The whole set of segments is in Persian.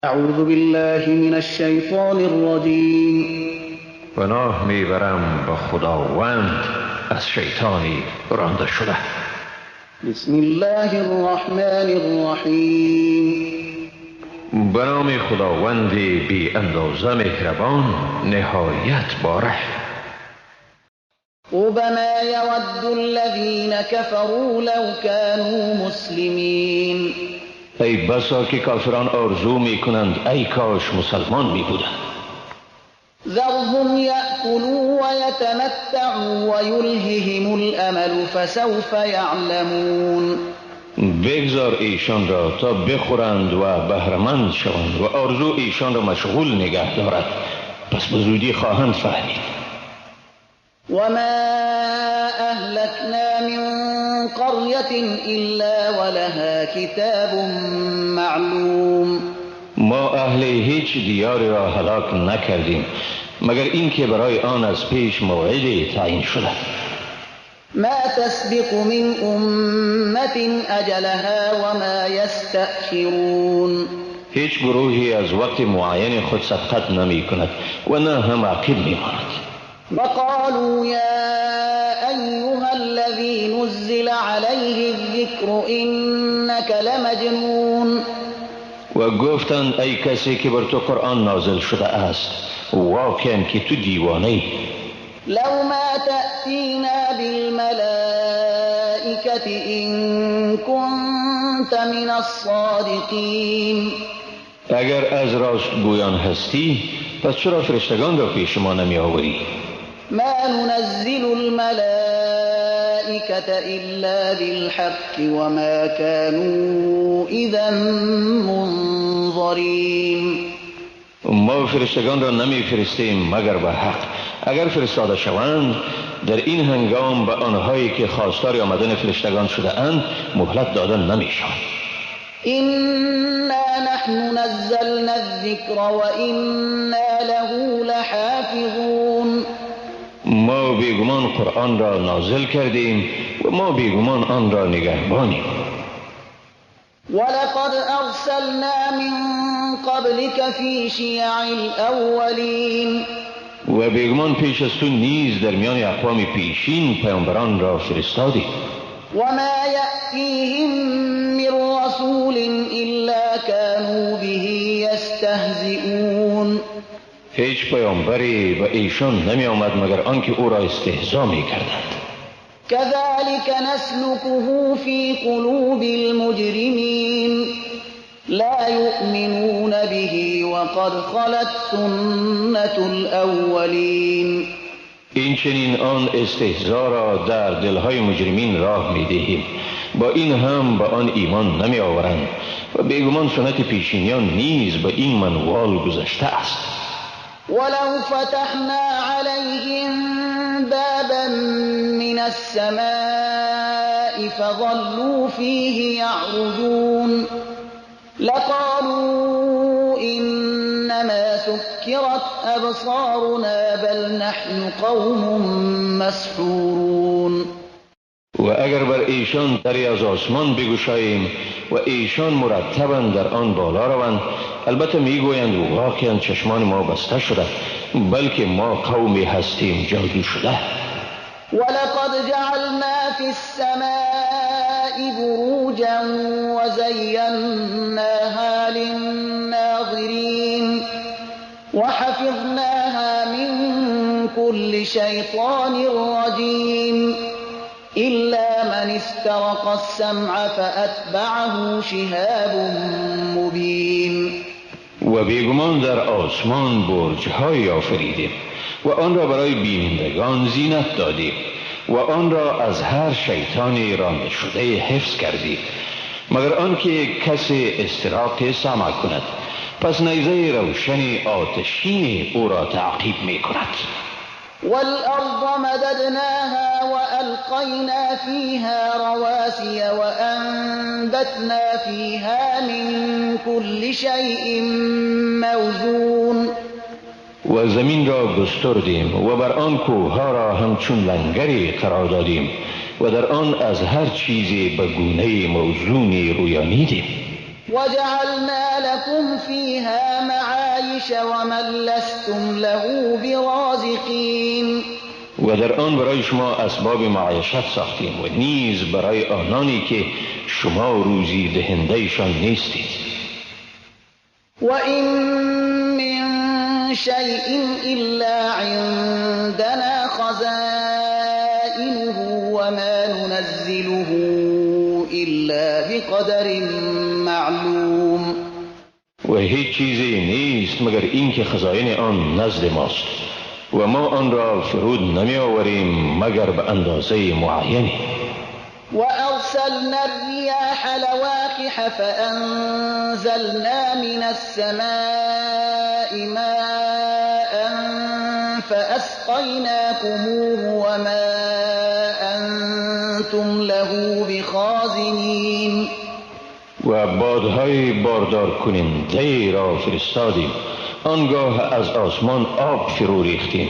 اعوذ بالله من الشیطان الرجیم. پناه میبرم به خداوند از شیطانی رانده شده. بسم الله الرحمن الرحیم. به نام خداوند بی اندازه مهربان نهایت باره. ربما یود الذین كفروا لو كانوا مسلمین. ای بسا که کافران آرزو می کنند ای کاش مسلمان می بودند. ذرهم یأکلوا ویتمتعوا ویلههم الامل فسوف یعلمون. بگذار ایشان را تا بخورند و بهره‌مند شوند و آرزو ایشان را مشغول نگه دارد، پس به زودی خواهند فهمید. وما أهلكنا من قرية إلا ولها كتاب معلوم. ما اهل هیچ دیاری را هلاک نکردیم مگر اینکه برای آن از پیش موعدی تعیین شده. ما تسبق من أمة أجلها وما يستأخرون. هیچ گروهی از وقت معین خود سبقت نمی کند و نه هم عقب می ماند. وقالوا يا أيها الذي نزل عليه الذكر إنك لمجنون. و گفتند ای کسی که بر تو قرآن نازل شده است، واقعا که تو دیوانه ای. لو ما تأتینا بالملائكة إن كنت من الصادقین. اگر از راست گویان هستی پس چرا فرشتگان را پیش ما نمی آوری؟ ما ننزل الملائكة إلا بالحق وما كانوا إذا منظرين. ما فرشتگان را نمی فرستیم مگر به حق. اگر فرستاده شوند در این هنگام به آنهایی که خواستار آمدن فرشتگان شده اند مهلت داده نمی شود. إنا نحن نزلنا الذكر وإنا له لحافظون. ما بیگمان قرآن را نازل کردیم و ما بیگمان آن را نگهبانیم. ولقد ارسلنا من قبلك في شیع الاولین. و بیگمان پیش از تو نیز در میان اقوام پیشین پیامبران را فرستادیم. وما یأتیهم من رسول الا كانوا به یستهزئون. هیچ پیامبری به ایشان نمی آمد مگر آنکه او را استهزا می کردند. كذلك نسلكه في قلوب المجرمين لا يؤمنون به وقد خلت سنة الأولين. این چنین آن استهزا را در دلهای مجرمین راه می دهیم، با این هم به آن ایمان نمی آورند و بیگمان سنت پیشینیان نیز به این منوال گذشته است. ولو فتحنا عليهم بابا من السماء فظلوا فيه يعرجون لقالوا إنما سكرت أبصارنا بل نحن قوم مسحورون. و اگر بر ایشان دری از آسمان بگشاییم و ایشان مرتبا در آن بالا روند، البته میگویند واقعا چشمان ما بسته شده، بلکه ما قومی هستیم جادو شده. ولقد جعلنا فی السماء بروجا وزیناها للناظرین وحفظناها من كل شیطان رجیم إلا من استرق السمع فأتبعه شهاب مبین. و بیگمان در آسمان برج‌های آفریدیم و آن را برای بینندگان زینت دادیم و آن را از هر شیطانی رانده شده حفظ کردیم مگر آنکه کسی استراق سمع کند، پس نیزه روشن آتشین او را تعقیب می کند. والأرض مددناها وألقينا فيها رواسي وأنبتنا فيها من كل شيء موزون. و زمین را گستردیم و بر آن کوهها را همچون لنگری قرار دادیم و در آن از هر چیزی به گونه موزونی رویانیدیم. وجعلنا لكم فيها معایش ومن لستم له برازقین. و در آن برای شما اسباب معیشت ساختیم و نیز برای آنانی که شما روزی دهندهشان نیستید. وإن من شيء إلا عندنا خزائنه وما ننزله إلا بقدر معلوم. و هیچ چیزی نیست مگر اینکه خزائن آن نزد ماست و ما آن را فرود نمی آوریم مگر به اندازه معینی. وأرسلنا الرياح لواقح فأنزلنا من السماء ماء فأسقيناكموه وما أنتم له بخازنين. و بادهای باردار کننده را فرستادیم، آنگاه از آسمان آب فرو ریختیم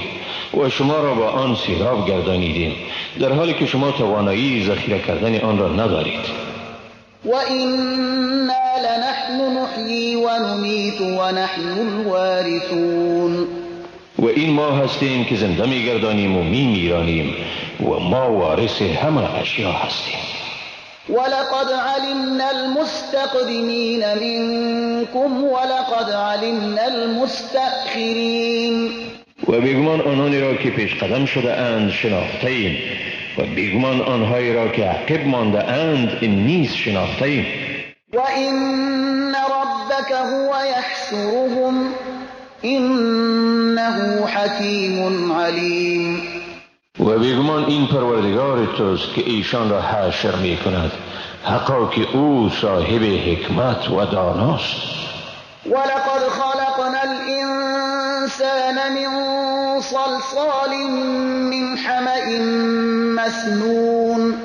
و شما را با آن سیراب گردانیدیم، در حالی که شما توانایی ذخیره کردن آن را ندارید. و اینا لنحن نحیی و نمیت و نحن الوارثون. و این ما هستیم که زنده میگردانیم و میمیرانیم و ما وارث همه اشیا هستیم. ولقد علمنا المستقدمین منكم ولقد علمنا المستأخرین. و بیگمان آنانی را که پیش قدم شده اند شناخته ایم و بیگمان آنهایی را که عقب مانده اند نیز شناخته ایم. و این ربک هو یحشرهم انه حکیم علیم. و بیگمان این پروردگار توست که ایشان را حشر می کند، حقا که او صاحب حکمت و داناست. ولقد خلقنا الانسان من صلصال من حمأ مسنون.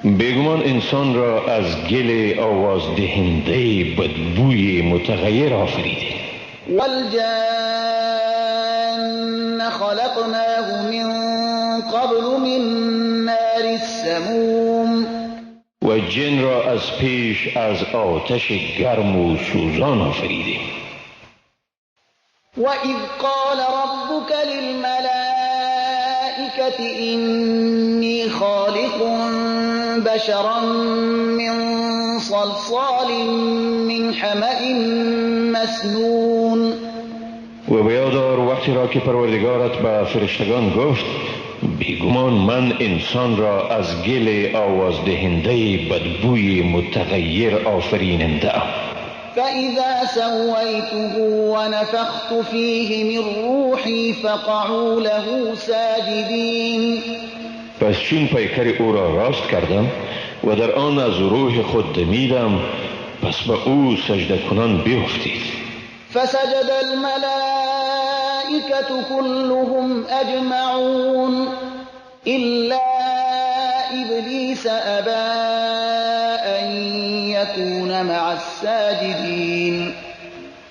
بیگمان انسان را از گل آواز دهنده بدبوی متغیر آفریدیم. والجان خلقناه من قبل من نار السموم. و جن را از پیش از آتش گرم و سوزان آفریدیم. و اذ قال ربک للملائکة اینی خالق بشرا من صلصال من حمأ مسنون. و بیادار وقتی را که پروردگارت به فرشتگان گفت بیگمان من انسان را از گل آواز دهنده بدبوی متغیر آفریننده ام. فإذا سويته ونفخت فيه من روحي فقعوا له ساجدين. پس چون پیکر او را راست کردم و در آن از روح خود دمیدم، پس به او سجده کنان بیفتید. فسجد الملائكة كلهم أجمعون إلا إبليس أبى أن يكون مع الساجدين.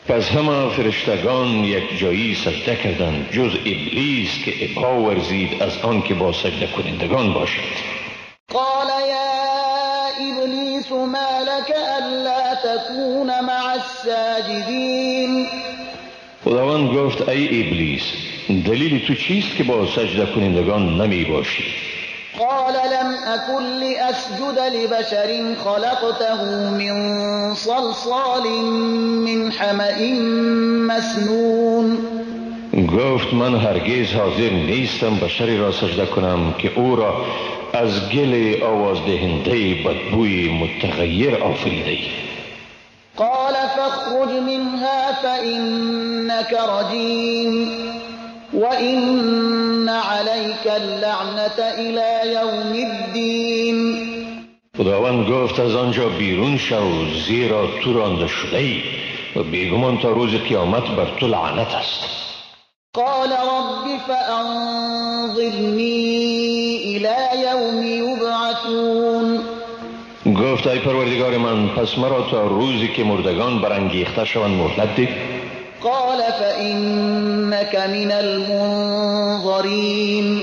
پس همه فرشتگان یک جایی سجده کردند جز ابلیس که ابا ورزید از آن که با سجده کنندگان باشد. قال یا ابلیس ما لك الا تكون مع الساجدین. خداوند گفت ای ابلیس، دلیل تو چیست که با سجده کنندگان نمی باشی؟ قال لم أكن لأسجد لبشر خلقته من صلصال من حمأ مسنون. گفت من هرگز حاضر نیستم بشری را سجده کنم که او را از گل آواز دهنده بدبوی متغیر آفریده ای. قال فاخرج منها فإنك رجیم وَإِنَّ عَلَيْكَ اللَّعْنَةَ إِلَى يَوْمِ الدِّينِ. خداوند گفت از آنجا بیرون شو زیرا تو رانده شده ای و بیگمان تا روز قیامت بر تو لعنت است. قال رب فأنظرنی إلى یوم یبعثون. گفت ای پروردگار من، پس مرا تا روزی که مردگان برانگیخته شوند مهلت ده. قال فإنك من المنظرين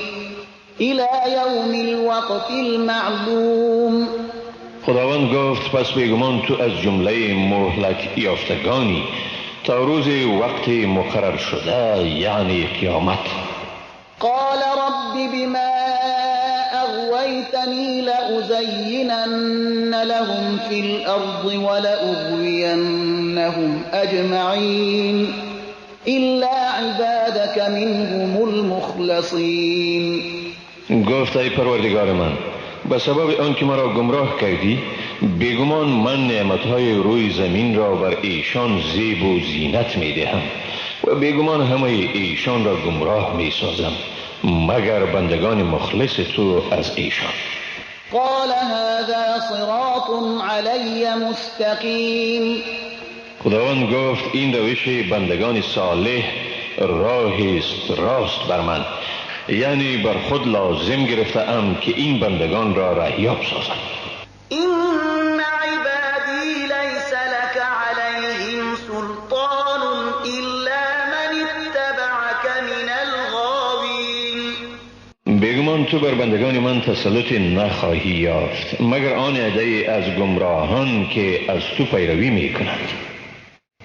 إلى يوم الوقت المعلوم. خداوند گفت پس بیگمان تو از جمله مهلت یافتگانی تا روز وقت مقرر شده، یعنی قیامت. قال رب بما اغویتنی لأزینن لهم فی الارض ولأغوینهم اجمعین الا عبادك منهم المخلصین. گفت ای پروردگار من، به سبب آنکه مرا گمراه کردی بیگمان من نعمتهای روی زمین را بر ایشان زیب و زینت می دهم و بیگمان همه ایشان را گمراه می سازم مگر بندگان مخلص تو از ایشان. قال هذا صراط علی مستقیم. خداوند گفت این روش بندگان صالح راهی است راست بر من، یعنی بر خود لازم گرفته ام که این بندگان را رهیاب سازم. این عبادی لیس لك علیهم سلطان الا من اتبعك من الغاوین. بیگمان تو بر بندگان من تسلط نخواهی یافت مگر آن عده از گمراهان که از تو پیروی می کنند.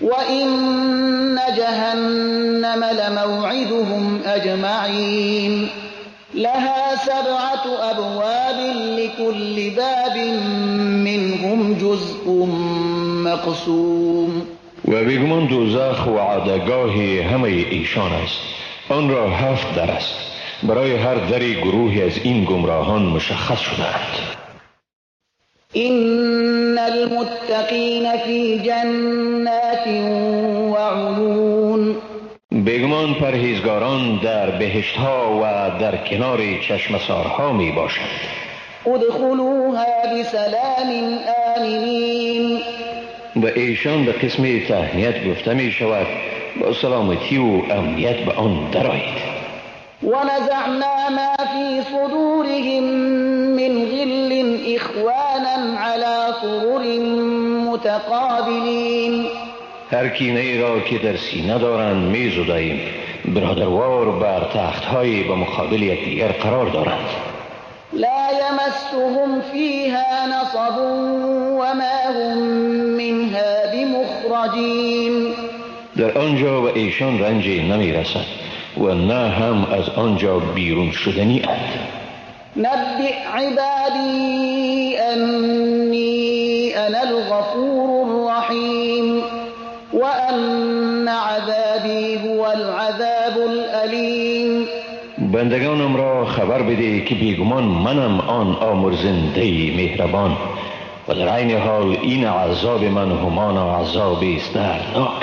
وَإِنَّ جَهَنَّمَ لَمَوْعِدُهُمْ أَجْمَعِينَ لَهَا سَبْعَةُ أَبْوَابٍ لِكُلِّ بَابٍ مِّنْهُمْ جُزْءٌ مَّقْسُومٌ. و بیگمان دوزخ وعدگاه همه ایشان است، آن را 7 در است، برای هر دری گروهی از این گمراهان مشخص شده‌اند. إن المتقین فی جنات وعیون. بیگمان پرهیزگاران در بهشت‌ها و در کنار چشمه‌سارها می باشند. ادخلوها بسلام آمنین. و ایشان به قسم تهنیت گفته می شود با سلامتی و امنیت به آن درآیید. ونزعنا ما في صدورهم من غل إخوانا على سرر متقابلين. هر کینه ای را که در سینه دارند می زداییم، برادروار بر تختهای به مقابل یکدیگر قرار دارند. لا يمسهم فيها نصب وما هم منها بمخرجين. در آنجا و ایشان رنج نمی رسد و نه هم از آنجا بیرون شدنی اند. نبئ عبادی انی انا الغفور الرحیم وان عذابی هو العذاب الالیم. بندگانم را خبر بده که بیگمان منم آن آمرزنده مهربان و در عین حال این عذاب من همان عذاب است دردناک.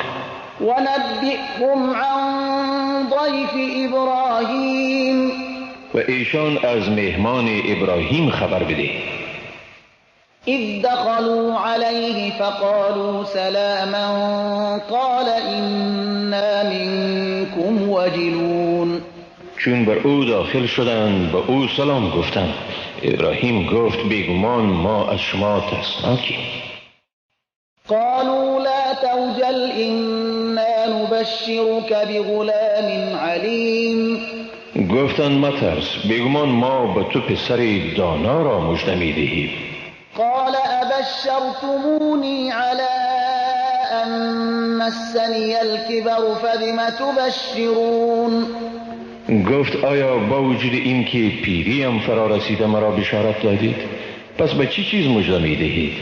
ونبئهم عن ضیف ابراهیم. و ایشان از مهمان ابراهیم خبر بده. اذ دخلوا علیه فقالوا سلاما قال انا منکم وجلون. چون بر او داخل شدند به او سلام گفتند. ابراهیم گفت بیگمان ما از شما ترسناکیم. قالوا لا توجل إنا نبشرك بغلام علیم. گفتند مترس، بیگمان ما به تو پسر دانا را مژده می‌دهیم. قال أبشرتموني على أن مسني الكبر فبم تبشرون. گفت آیا با وجود این که پیریم فرا رسیده مرا بشارت دادید؟ پس به چی چیز مژده می‌دهید؟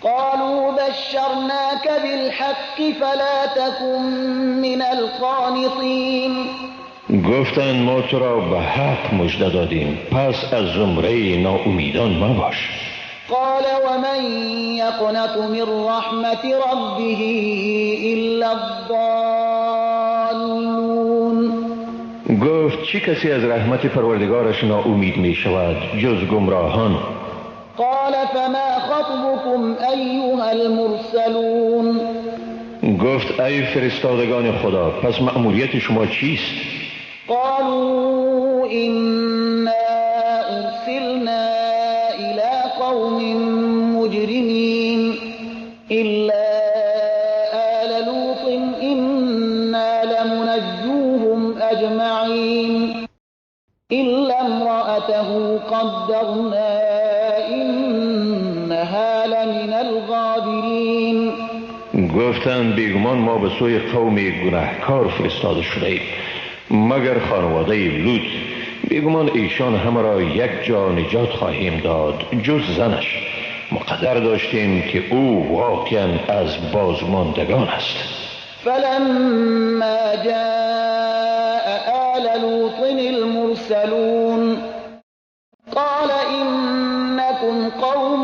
قالوا بشرناك بالحق فلا تكن من القانطين. گفتند ما تو را به حق مژده دادیم، پس از زمره ناامیدان مباش. قال ومن يقنط من رحمة ربه إلا الضالون. گفت چه کسی از رحمت پروردگارش ناامید می شود جز گمراهان؟ قال فما خطبكم أيها المرسلون. گفت ای فرستادگان خدا، پس مأموریت شما چیست؟ قالوا إنا أرسلنا إلى قوم مجرمين إلا آل لوط إنا لمنجوهم أجمعين إلا امرأته قدرنا إنا إنها لمن الغابرین. گفتند بیگمان ما به سوی قوم گناهکار فرستاده شده ایم، مگر خانواده لوط. بیگمان ایشان همه را یک جا نجات خواهیم داد جز زنش، مقدر داشتیم که او واقعا از بازماندگان است. فلما جاء آل لوط المرسلون قال إنكم قوم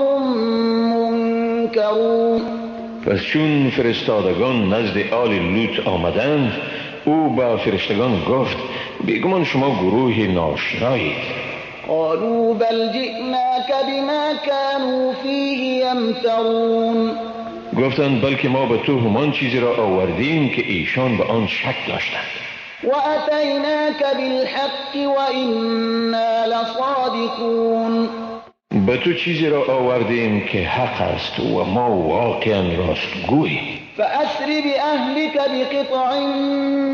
منكرون. پس چون فرستادگان نزد آل لوط آمدند، او با فرشتگان گفت بیگمان شما گروه ناشنایید. قالوا بل جئناك بما كانوا فيه يمترون. گفتند بلکه ما به تو همان چیزی را آوردیم که ایشان به آن شک داشتند. وأتيناك بالحق وإنا لصادقون. به تو چیزی را آوردیم که حق است و ما واقعا راستگوییم. فأسر بأهلك بقطع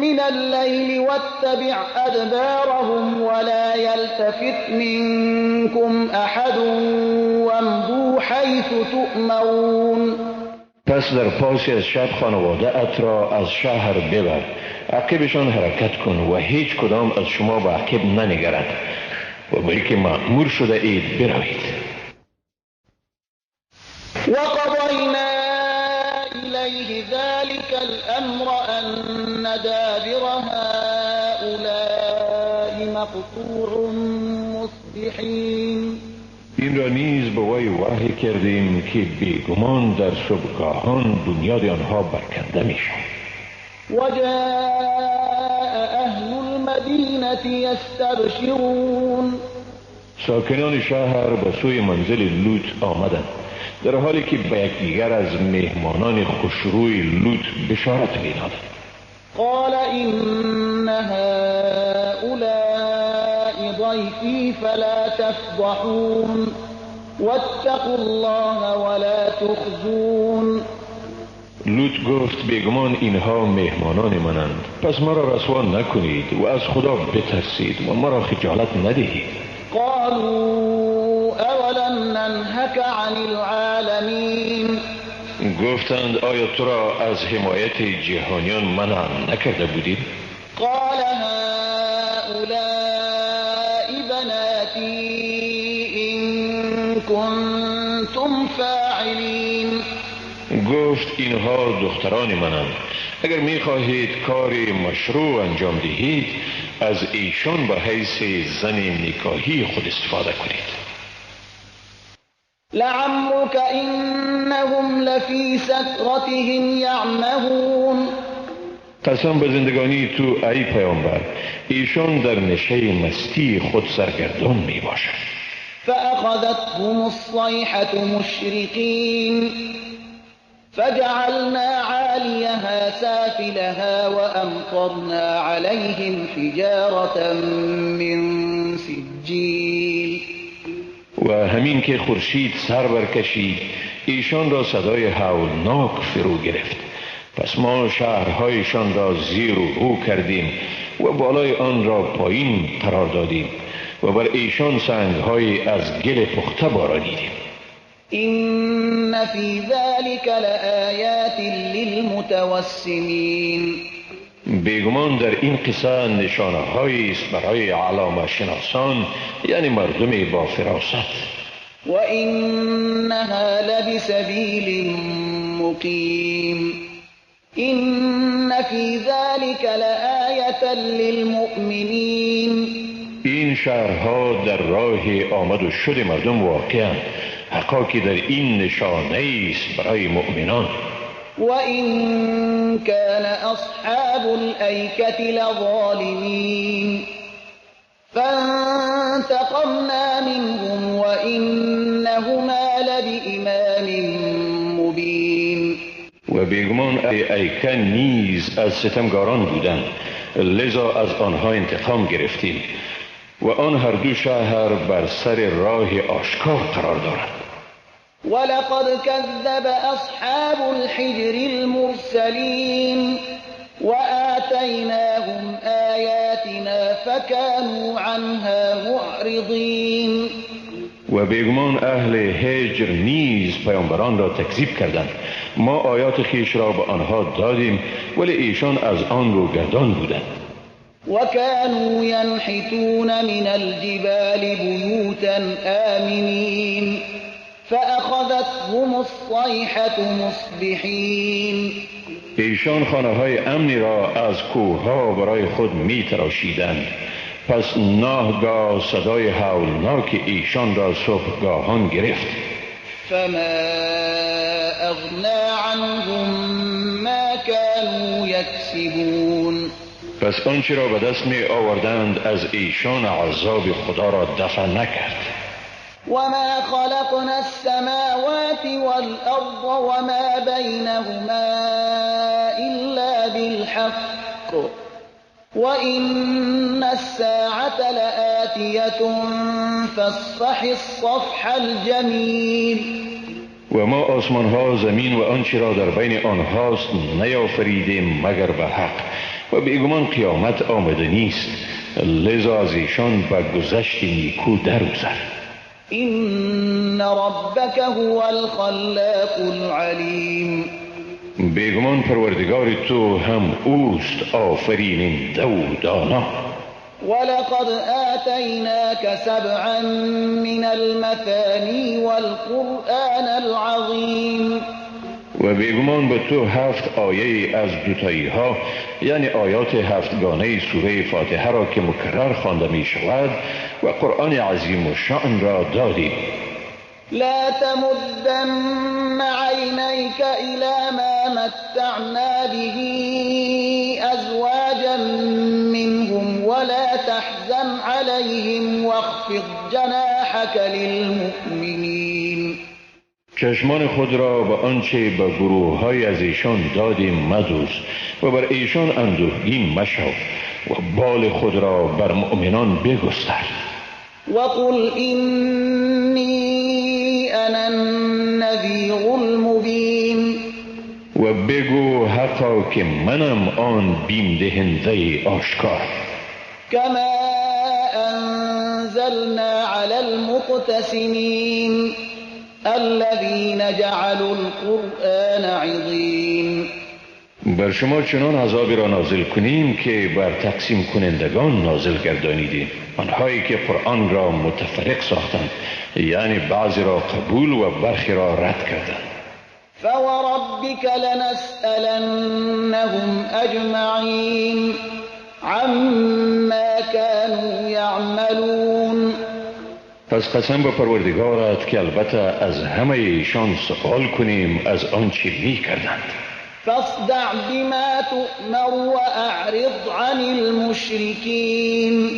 من الليل واتبع أدبارهم ولا يلتفت منكم أحد وامضوا حيث تؤمرون. پس در پاسی از شب خانواده ات را از شهر ببر، عقبشان حرکت کن و هیچ کدام از شما به عقب ننگرد و بلکه مأمور شده اید بروید. وقضینا إليه ذلك الأمر أن دابر هؤلاء مقطوع مصبحين. این را نیز به وی وحی کردیم که بیگمان در صبحگاهان بنیاد آنها برکنده می شود. وجاء أهل المدینة یستبشرون. ساکنان شهر به سوی منزل لوط آمدند، در حالی که به یکدیگر از مهمانان خوشروی لوط بشارت می‌دادند. قال إن هؤلاء ضيفي فلا تفضحون واتقوا الله ولا تخزون. لوط گفت بیگمان اینها مهمانان منند، پس مرا رسوا نکنید و از خدا بترسید و مرا خجالت ندهید. قالوا اولم ننهک عن العالمین. گفتند آیا تو را از حمایت جهانیان منع نکرده بودیم؟ قال هؤلاء بناتی إن کنتم فاعلین. گفت اینها دختران منند، اگر میخواهید کار مشروع انجام دهید از ایشان به حیث زن نکاحی خود استفاده کنید. لعمرك انهم لفی سکرتهم یعمهون. قسم به زندگانی تو ای پیامبر، ایشان در نشه مستی خود سرگردان می باشند. فأخذتهم الصیحة مشرقین فجعلنا عاليها سافلها وأمطرنا عليهم حجارة من سجیل. و همین که خورشید سر برکشید ایشان را صدای هولناک فرو گرفت. پس ما شهرهایشان را زیر و رو کردیم و بالای آن را پایین قرار دادیم و بر ایشان سنگهای از گل پخته بارانیدیم. إن في ذلك لآیات للمتوسمین. بیگمان در این قصه نشانه هایی است برای علامه شناسان، یعنی مردم با فراست. و إنها لبسبیل مقیم. إن في ذلك لآیة للمؤمنین. این شهرها در راه آمد و شد مردم واقعا، حقا که در این نشانه است برای مؤمنان. و این کان اصحاب الایکة لظالمین فانتقمنا منهم و انهما لبإمام مبین. و بیگمان ایکه نیز از ستمگاران بودند، لذا از آنها انتقام گرفتیم و آن هر دو شهر بر سر راه آشکار قرار دارند. ولقد كذب أصحاب الحجر المرسلين وآتيناهم آياتنا فكانوا عنها معرضين. و و بیگمان اهل هجر نیز پیامبران را تکذیب کردند. ما آیات خویش را به آنها دادیم ولی ایشان از آن روگردان بودند. وكانوا ينحتون من الجبال بيوتا آمنين فأخذتهم الصيحة مصبحين. ایشان خانه های امنی را از کوهها برای خود می تراشیدند. پس ناگاه صدای هولناک ایشان را صبحگاهان گرفت. فما اغنى عنهم ما كانوا يكسبون. پس آنچه را به دست می آوردند از ایشان عذاب خدا را دفع نکرد. وما خلقنا السماوات والأرض وما بينهما إلا بالحق وإن الساعة لآتية فاصفح الصفح الجميل. و ما آسمان ها، زمین و آنچه را در بین آنهاست نیافریدیم مگر به حق و بیگمان قیامت آمده نیست، لذا از ایشان به گذشت نیکو درگذر. إن ربك هو الخلاق العليم. بیگمان پروردگار تو هم اوست آفریننده و دانا. ولقد آتيناك سبعا من المثاني والقرآن العظيم. و بیگمان به تو 7 آیه از دوتایی ها، یعنی آیات هفتگانه سوره فاتحه را که مکرر خوانده می شود و قرآن عظیم و شأن را دادیم. لا تمدن عینیک الی ما متعنا به ازواجا منهم ولا تحزن علیهم واخفض جناحک للمؤمنین. چشمان خود را به آنچه به گروه های از ایشان دادیم مدوز و بر ایشان اندوهگین مشو و بال خود را بر مؤمنان بگستر. وقل اینی انا النذیر المبین. و بگو حقا که منم آن بیم دهنده آشکار. کما انزلنا علی المقتسمین الذين جعلوا القرآن عضین. بر شما چنان عذابی را نازل کنیم که بر تقسیم کنندگان نازل گردانیدیم، آنهایی که قرآن را متفرق ساختند، یعنی بعضی را قبول و برخی را رد کردند. فوربك لنسألنهم اجمعین عما كانوا يعملون. پس قسم به پروردگارت که البته از همه ایشان سوال کنیم از آنچه می کردند. فاصدع بما تؤمر واعرض عن المشرکین.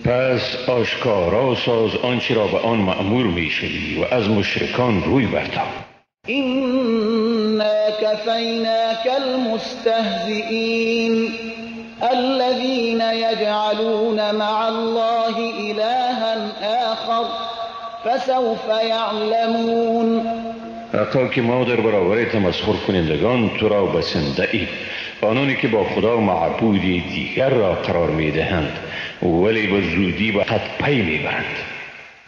پس آشکارا ساز آنچه را به آن مأمور می شوی و از مشرکان روی برتاب. إنا كفيناك المستهزئين الذين يجعلون مع الله إلها آخر فسوف يعلمون. حتی که ما در برابر تمسخر کنندگان تو را بسنده ایم، آنانی که با خدا معبودی دیگر را قرار می دهند ولی به زودی به خط پی می برند.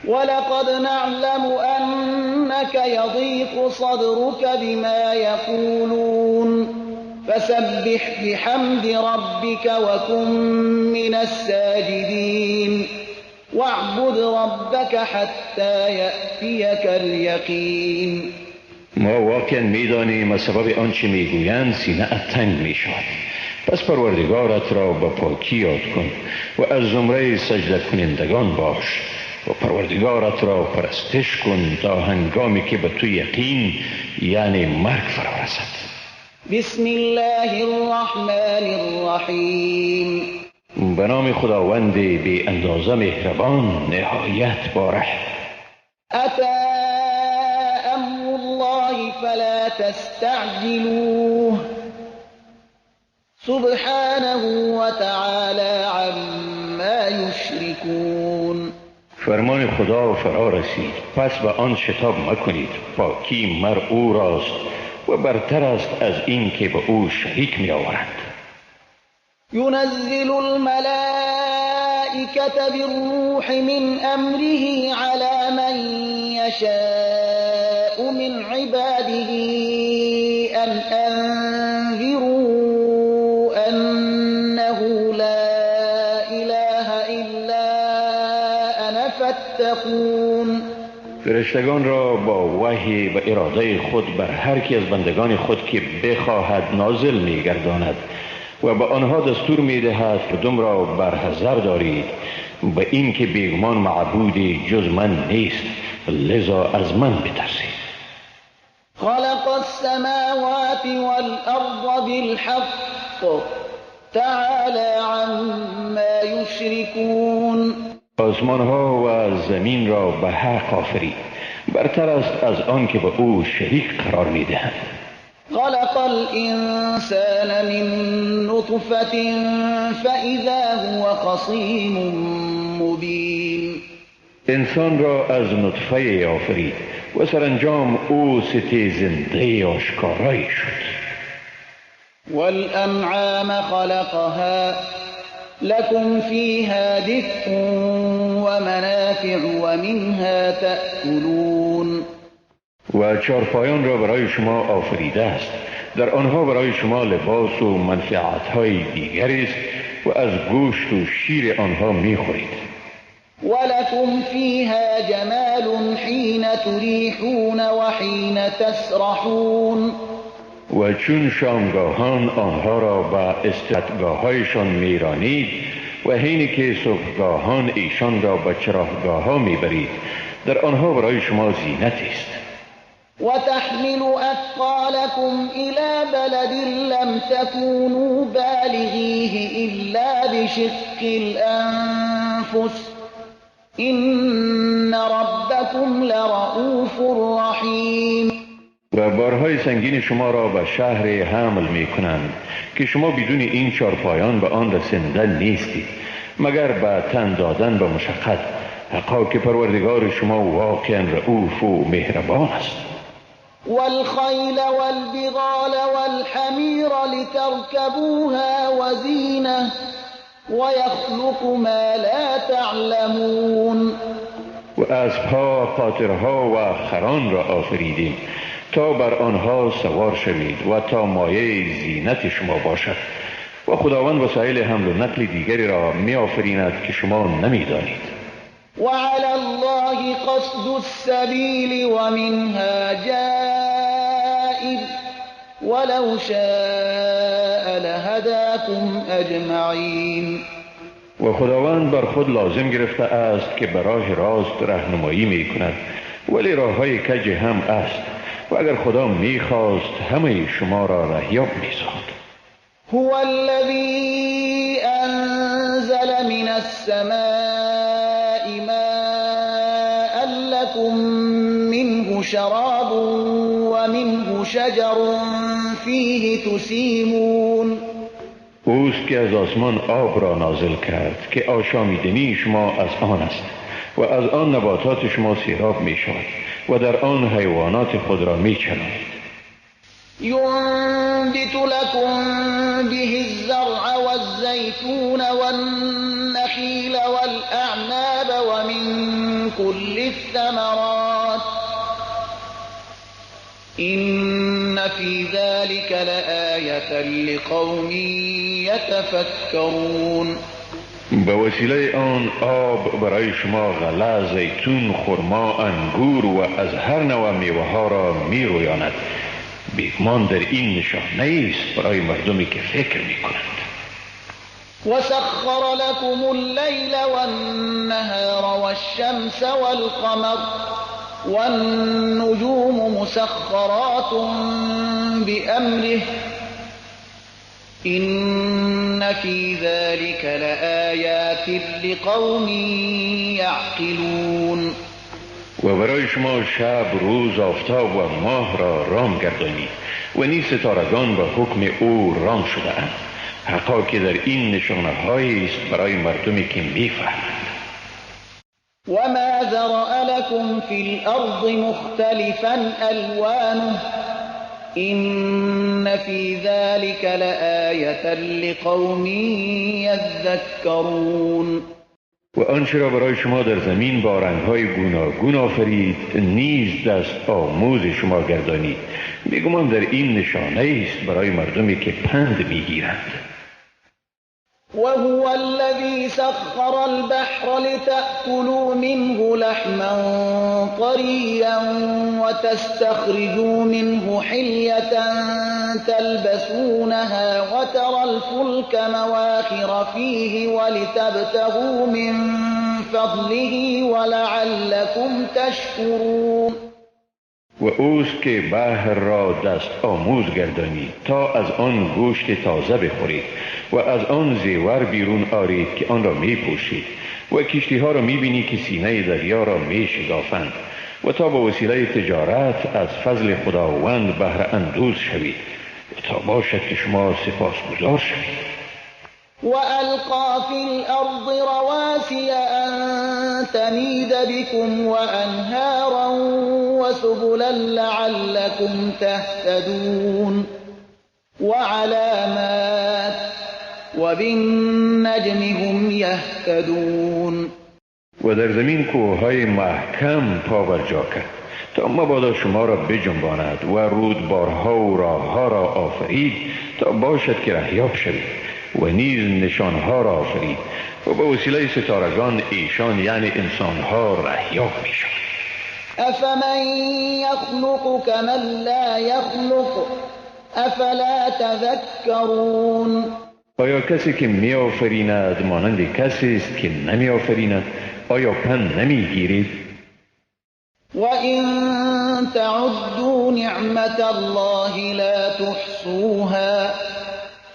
ولقد نعلم أنك يضيق صدرك بما يقولون فسبح بحمد ربك وكن من الساجدين واعبد ربك حتى يأتيك اليقين. ما واقعا میدانیم از سبب آنچه میگویند سینه ات تنگ میشود، پس پروردگارت را به پاکی یاد کن و از زمره سجده کنندگان باش و پروردگارت را پرستش کن تا هنگامی که به تو یقین یعنی مرگ فرا رسد. بسم الله الرحمن الرحیم. به نام خداوند بی اندازه مهربان نهایت باره. اتی امر الله فلا تستعجلوه سبحانه وتعالی عما یشرکون. فرمان خدا فرا رسید، پس به آن شتاب مکنید. پاکی مر او راست و برتر است از این که به او شریک می آورند. ينزل الملائكة بالروح من أمره على من يشاء من عباده أن أنذروا أنه لا إله إلا أنا فاتقون. فرشتگان را با وحی و اراده خود بر هر کی از بندگان خود که بخواهد نازل می‌گرداند و به آنها دستور می‌دهد مردم را برحذر دارید به این که بیگمان معبودی جز من نیست، لذا از من بترسید. خلق السماوات والأرض بالحق تعالى عما یشركون. آسمان ها و زمین را به حق آفرید، برتر است از آن که به او شریک قرار می‌دهند. خلق الإنسان من نطفة فإذا هو خصيم مبين. انسان را از نطفه آفرید و سرانجام او ستیزنده آشکارایی شد. والأنعام خلقها لكم فيها دفء ومنافع ومنها تأكلون. و چارپایان را برای شما آفریده است، در آنها برای شما لباس و منفعت‌های دیگری است و از گوشت و شیر آنها می‌خورید. ولكم فيها جمال حين تريحون وحين تسرحون. و چون شامگاهان آنها را به استراحتگاه‌هایشان میرانید و حینی که صبحگاهان ایشان را به چراگاه‌ها میبرید، در آنها برای شما زینت است. وتحمل أثقالكم إلى بلد لم تكونوا بالغيه إلا بشق الأنفس إن ربكم لرؤوف رحيم. و بارهای سنگین شما را به شهر حمل می کنند که شما بدون این چارپایان به آن رسنده نیستید، مگر به تن دادن به مشقت. حقا که پروردگار شما واقعا رؤوف و مهربان است. والخیل والبغال والحمیر لترکبوها وزینة ویخلق ما لا تعلمون. و اسبها، قاطرها و خران را آفریدیم تا بر آنها سوار شوید و تا مایه زینت شما باشد، و خداوند وسایل حمل و نقل دیگری را می آفریند که شما نمیدانید. وعلى الله قصد السبيل ومنها جائر ولو شاء لهداكم أجمعين. و خداوند بر خود لازم گرفته است که به راه راست راهنمایی می کند، ولی راه های کج هم است، و اگر خدا می خواست همه شما را رهیاب می ساخت. هو الذي أنزل من السماء ماء لكم منه شراب ومنه شجر فيه تسیمون. اوست که از آسمان آب را نازل کرد که آشامیدنی شما از آن است و از آن نباتات شما سیراب می شود و در آن حیوانات خود را می چرانید. ينبت لكم به الزرع والزيتون والنخيل والأعناب ومن كل الثمرات إن في ذلك لآية لقوم يتفكرون. به وسیله آن آب برای شما غله، زیتون، خرما، انگور و از هر نوع میوه ها را می رویاند. بیگمان در این نشانه است برای مردمی که فکر می کنند. وسخر لكم الليل والنهار والشمس والقمر والنجوم مسخرات بأمره إن في ذلك لآيات لقوم يعقلون. و برای شما شب، روز، آفتاب و ماه را رام گردانید و نیز ستارگان به حکم او رام شده اند. حقا که در این نشانه هایی است برای مردمی که میفهمند. و ما ذرأ لكم فی الارض مختلفا الوانه إن في ذلك لآية لقوم يذكرون. و آنچه را برای شما در زمین با رنگ‌های گوناگون آفرید نیز دست آموز شما گردانید. بیگمان در این نشانه است برای مردمی که پند میگیرند. وهو الذي سخر البحر لتأكلوا منه لحما طريا وتستخرجوا منه حلية تلبسونها وترى الفلك مواخر فيه ولتبتغوا من فضله ولعلكم تشكرون. و اوست که بحر را دست آموز گردانید تا از آن گوشت تازه بخورید و از آن زیور بیرون آرید که آن را می پوشید و کشتی ها را می بینی که سینه دریا را می شگافند و تا با وسیله تجارت از فضل خداوند بهره اندوز شوید و تا باشد که شما سپاسگزار شوید. وألقى في الأرض رواسي أن تميد بكم وأنهارا وسبلا لعلكم تهتدون وعلامات وبالنجم هم يهتدون. و در زمین کوههای محکم پابرجا کرد تا مبادا شما را بجنباند و رودبارها و راهها را آفرید تا باشد که رهیاب شوید و نیز نشانها را آفرید و به وسیله ستارگان ایشان یعنی انسانها رهیاب میشوند. افمن یخلق کمن لا یخلق افلا تذکرون. آیا کسی که می آفریند مانند کسی است که نمی آفریند؟ آیا پند نمی گیرید؟ و این تعدوا نعمت الله لا تحصوها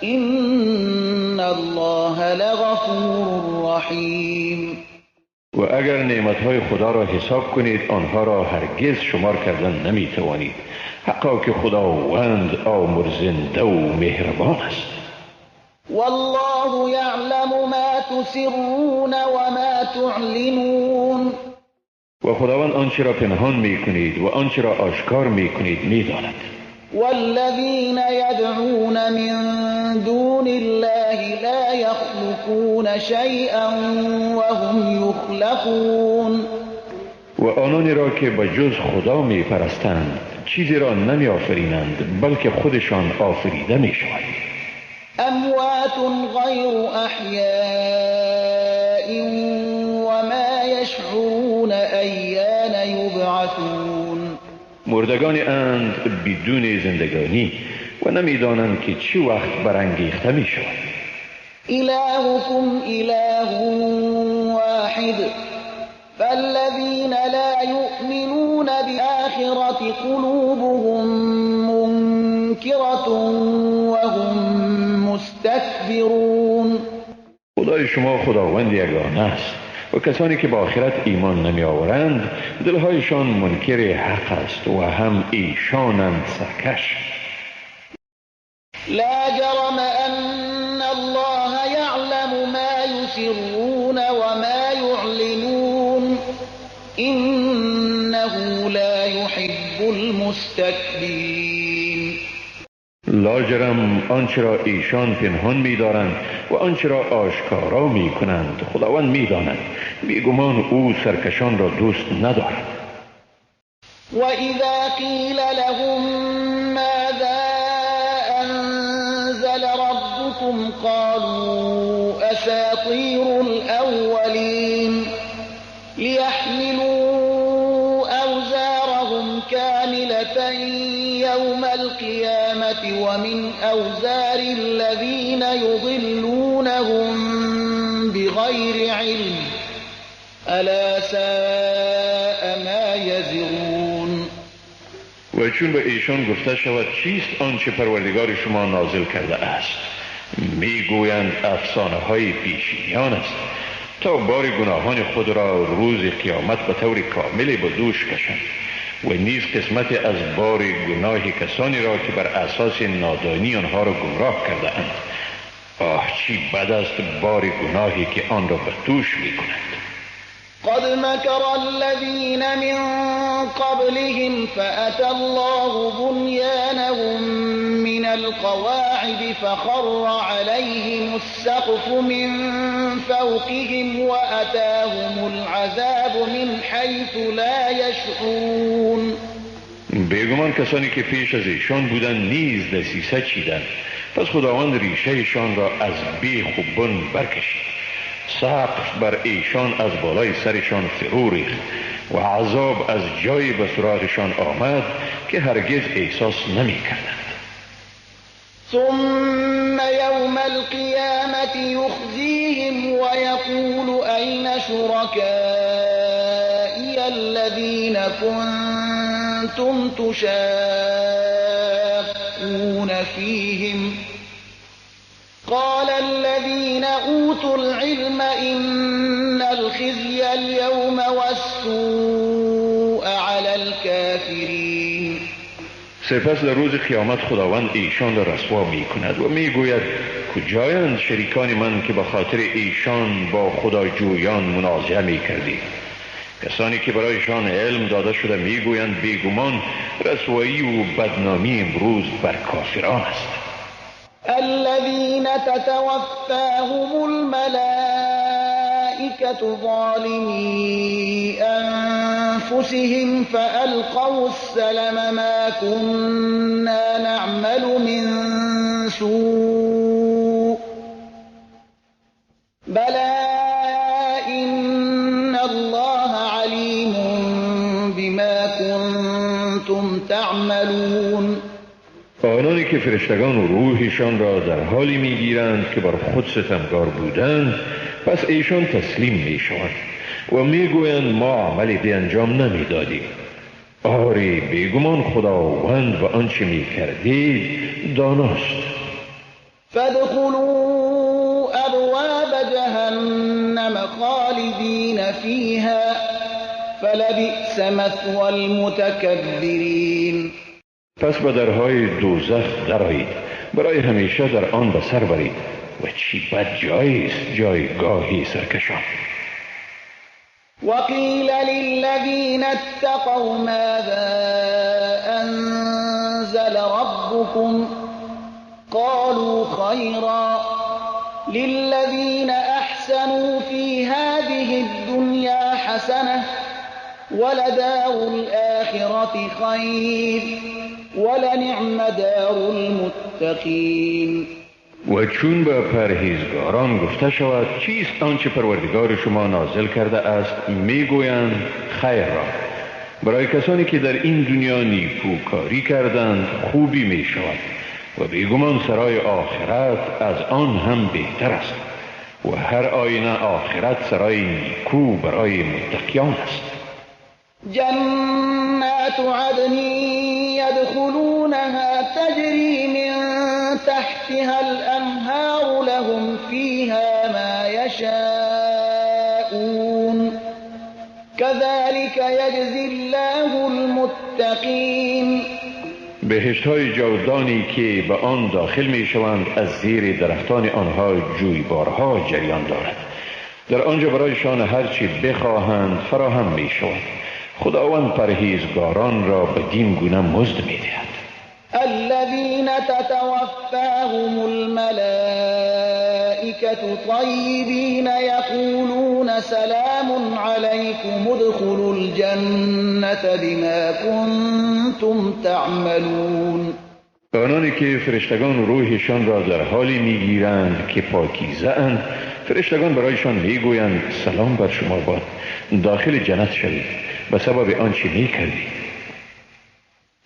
این الله لغفور رحیم. و اگر نعمتهای خدا را حساب کنید آنها را هرگز شمار کردن نمی توانید. حقا که خداوند آمرزنده و مهربان است. والله یعلم ما تسرون و ما تعلنون. و خداوند آنچه را پنهان می کنید و آنچه را آشکار می کنید می داند. والذین یدعون من دون الله لا یخلقون شیئا وهم یخلقون. و آنانی را که به جز خدا می پرستند چیزی را نمی آفرینند بلکه خودشان آفریده می شوند. اموات غیر احیاء وما یشعرون ایان یبعثون. مردگان اند بدون زندگانی و نمیدانند که چه وقت برانگیخته می شوند. الهکم اله واحد فالذین لا یؤمنون بالآخرة قلوبهم منکرة وهم مستکبرون. خدای شما خداوند یگانه است و کسانی که با آخرت ایمان نمی آورند دلهایشان منکر حق است و هم ایشانند سرکش. لا جرم ان الله یعلم ما یسرون و ما یعلنون انه لا یحب المستکبرین. لاجرم آنچه را ایشان پنهان می‌دارند و آنچه را آشکارا می‌کنند خداوند می‌داند. بیگمان او سرکشان را دوست ندارد. و اذا قیل لهم ماذا انزل ربكم قالوا اساطیر الاولین لیحملوا اوزارهم کاملة يوم القيامة ومن أوزار الذين يضلونهم بغير علم ألا ساء ما يزرون. و چون به ایشان گفته شود چیست آنچه پروردگار شما نازل کرده است، میگویند افسانه های پیشینیان است تا بار گناهان خود را روز قیامت به طور کامل به دوش کشند و نیز قسمت از بار گناه کسانی را که بر اساس نادانی آنها را گمراه کرده اند. آه چی بد است بار گناهی که آن را به دوش می کنند. قد مکر الذین من قبلهم فأتى الله بنیانهم من القواعد فخر عليهم السقف من فوقهم فوقهم وأتاهم العذاب من حيث لا يشعرون. بیگمان کسانی که پیش از ایشان بودند نیز دسیسه چیدند، پس خداوند ریشهشان را از بیخ و بن برکشید. سقف بر ایشان از بالای سرشان فرو ریخت و عذاب از جایی به سراغشان آمد که هرگز احساس نمی کردند. ثم يوم القيامة يخزيهم ويقول أين شركائي الذين كنتم تشاقون فيهم قال الذين أوتوا العلم إن الخزي اليوم والسوء على الكافرين. سپس در روز قیامت خداوند ایشان را رسوا می کند و می گوید کجایند شریکان من که به خاطر ایشان با خداجویان منازعه می کردید؟ کسانی که برایشان علم داده شده می گویند بیگمان رسوایی و بدنامی امروز بر کافران است. الذين تتوفاهم الملائكة ظالمي أنفسهم فألقوا السلم ما كنا نعمل من سوء بلى إن الله عليم بما كنتم تعملون. آنانی که فرشتگان روحشان را در حالی میگیرند که بر خود ستمگار بودند، پس ایشان تسلیم میشوند و میگویند ما عملی به انجام نمیدادیم. آری بیگمان خداوند و آنچه میکردید داناست. فادخلوا ابواب جهنم خالدین فیها فلبئس مثوی المتکبرین. پس به درهای دوزخ درآیید، برای همیشه در آن به سر برید و چی بد جایی است جایگاهی سرکشان. وقیل للذین اتقوا ماذا انزل ربكم قالوا خیرا للذین احسنوا فی هذه الدنیا حسنة ولدار الآخرة خیر ولنعم دار المتقین. و چون به پرهیزگاران گفته شود چیست آنچه پروردگار شما نازل کرده است، میگویند خیر را. برای کسانی که در این دنیا نیکوکاری کردند خوبی می شود و بیگمان سرای آخرت از آن هم بهتر است و هر آینه آخرت سرای نیکو برای متقیان است. جنات عدن يدخلونها تجري من تحتها الأنهار لهم فيها ما يشاءون كذلك يجزي الله المتقين. بهشت های جاودانی که به آن داخل می شوند از زیر درختان آنها جویبارها جریان دارد. در آنجا برایشان هرچی بخواهند فراهم می شود. خداوند پرهیزگاران را به دین گونه مزد می دهد. الذين تتوفاهم الملائكة طيبين يقولون سلام عليكم ادخلوا الجنة بما كنتم تعملون. آنانی که فرشتگان روحشان را در حالی میگیرند که پاکیزه اند، فرشتگان برایشان میگویند سلام بر شما باد، داخل جنت شوید به سبب آنچه میکردید.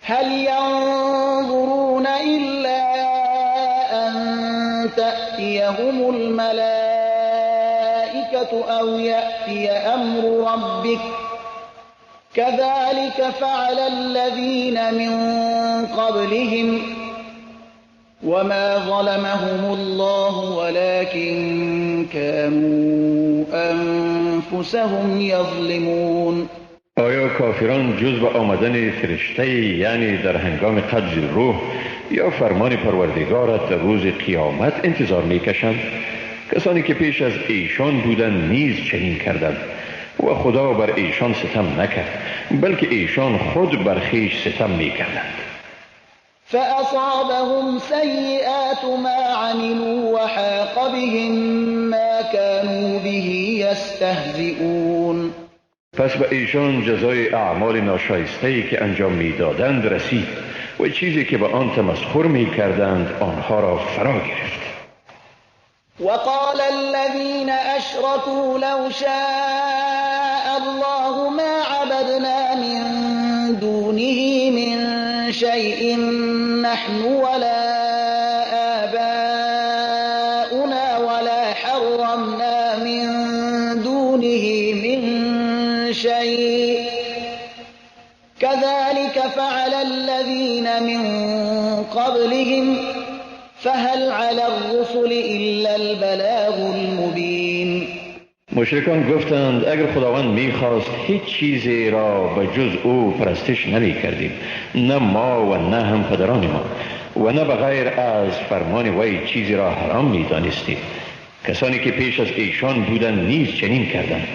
هل ينظرون إلا أن تأتيهم الملائكة أو يأتي أمر ربك كذلك فعل الذين من قبلهم وما ظلمهم الله ولكن كانوا أنفسهم يظلمون. آیا کافران جز به آمدن فرشته، یعنی در هنگام قبض روح یا فرمان پروردگارت در روز قیامت انتظار میکشند؟ کسانی که پیش از ایشان بودند نیز چنین کردند و خدا بر ایشان ستم نکرد، بلکه ایشان خود بر خویش ستم میکردند. فأصابهم سيئات ما عملوا وحاق بهم ما كانوا به يستهزئون. پس به ایشان جزای اعمال ناشایسته‌ای که انجام می‌دادند رسید و چیزی که به آن تمسخر می‌کردند آنها را فرا گرفت. وقال الذين أشركوا لو شاء الله ما عبدنا من دونه من شيء نحن ولا آباؤنا ولا حرمنا من دونه من شيء كذلك فعل الذين من قبلهم فهل على الرسل إلا البلاغ المبين. مشرکان گفتند اگر خداوند میخواست هیچ چیزی را به جز او پرستش نمی کردیم، نه ما و نه هم پدران ما، و نه به غیر از فرمان وی چیزی را حرام میدانستیم. کسانی که پیش از ایشان بودند نیز چنین کردند.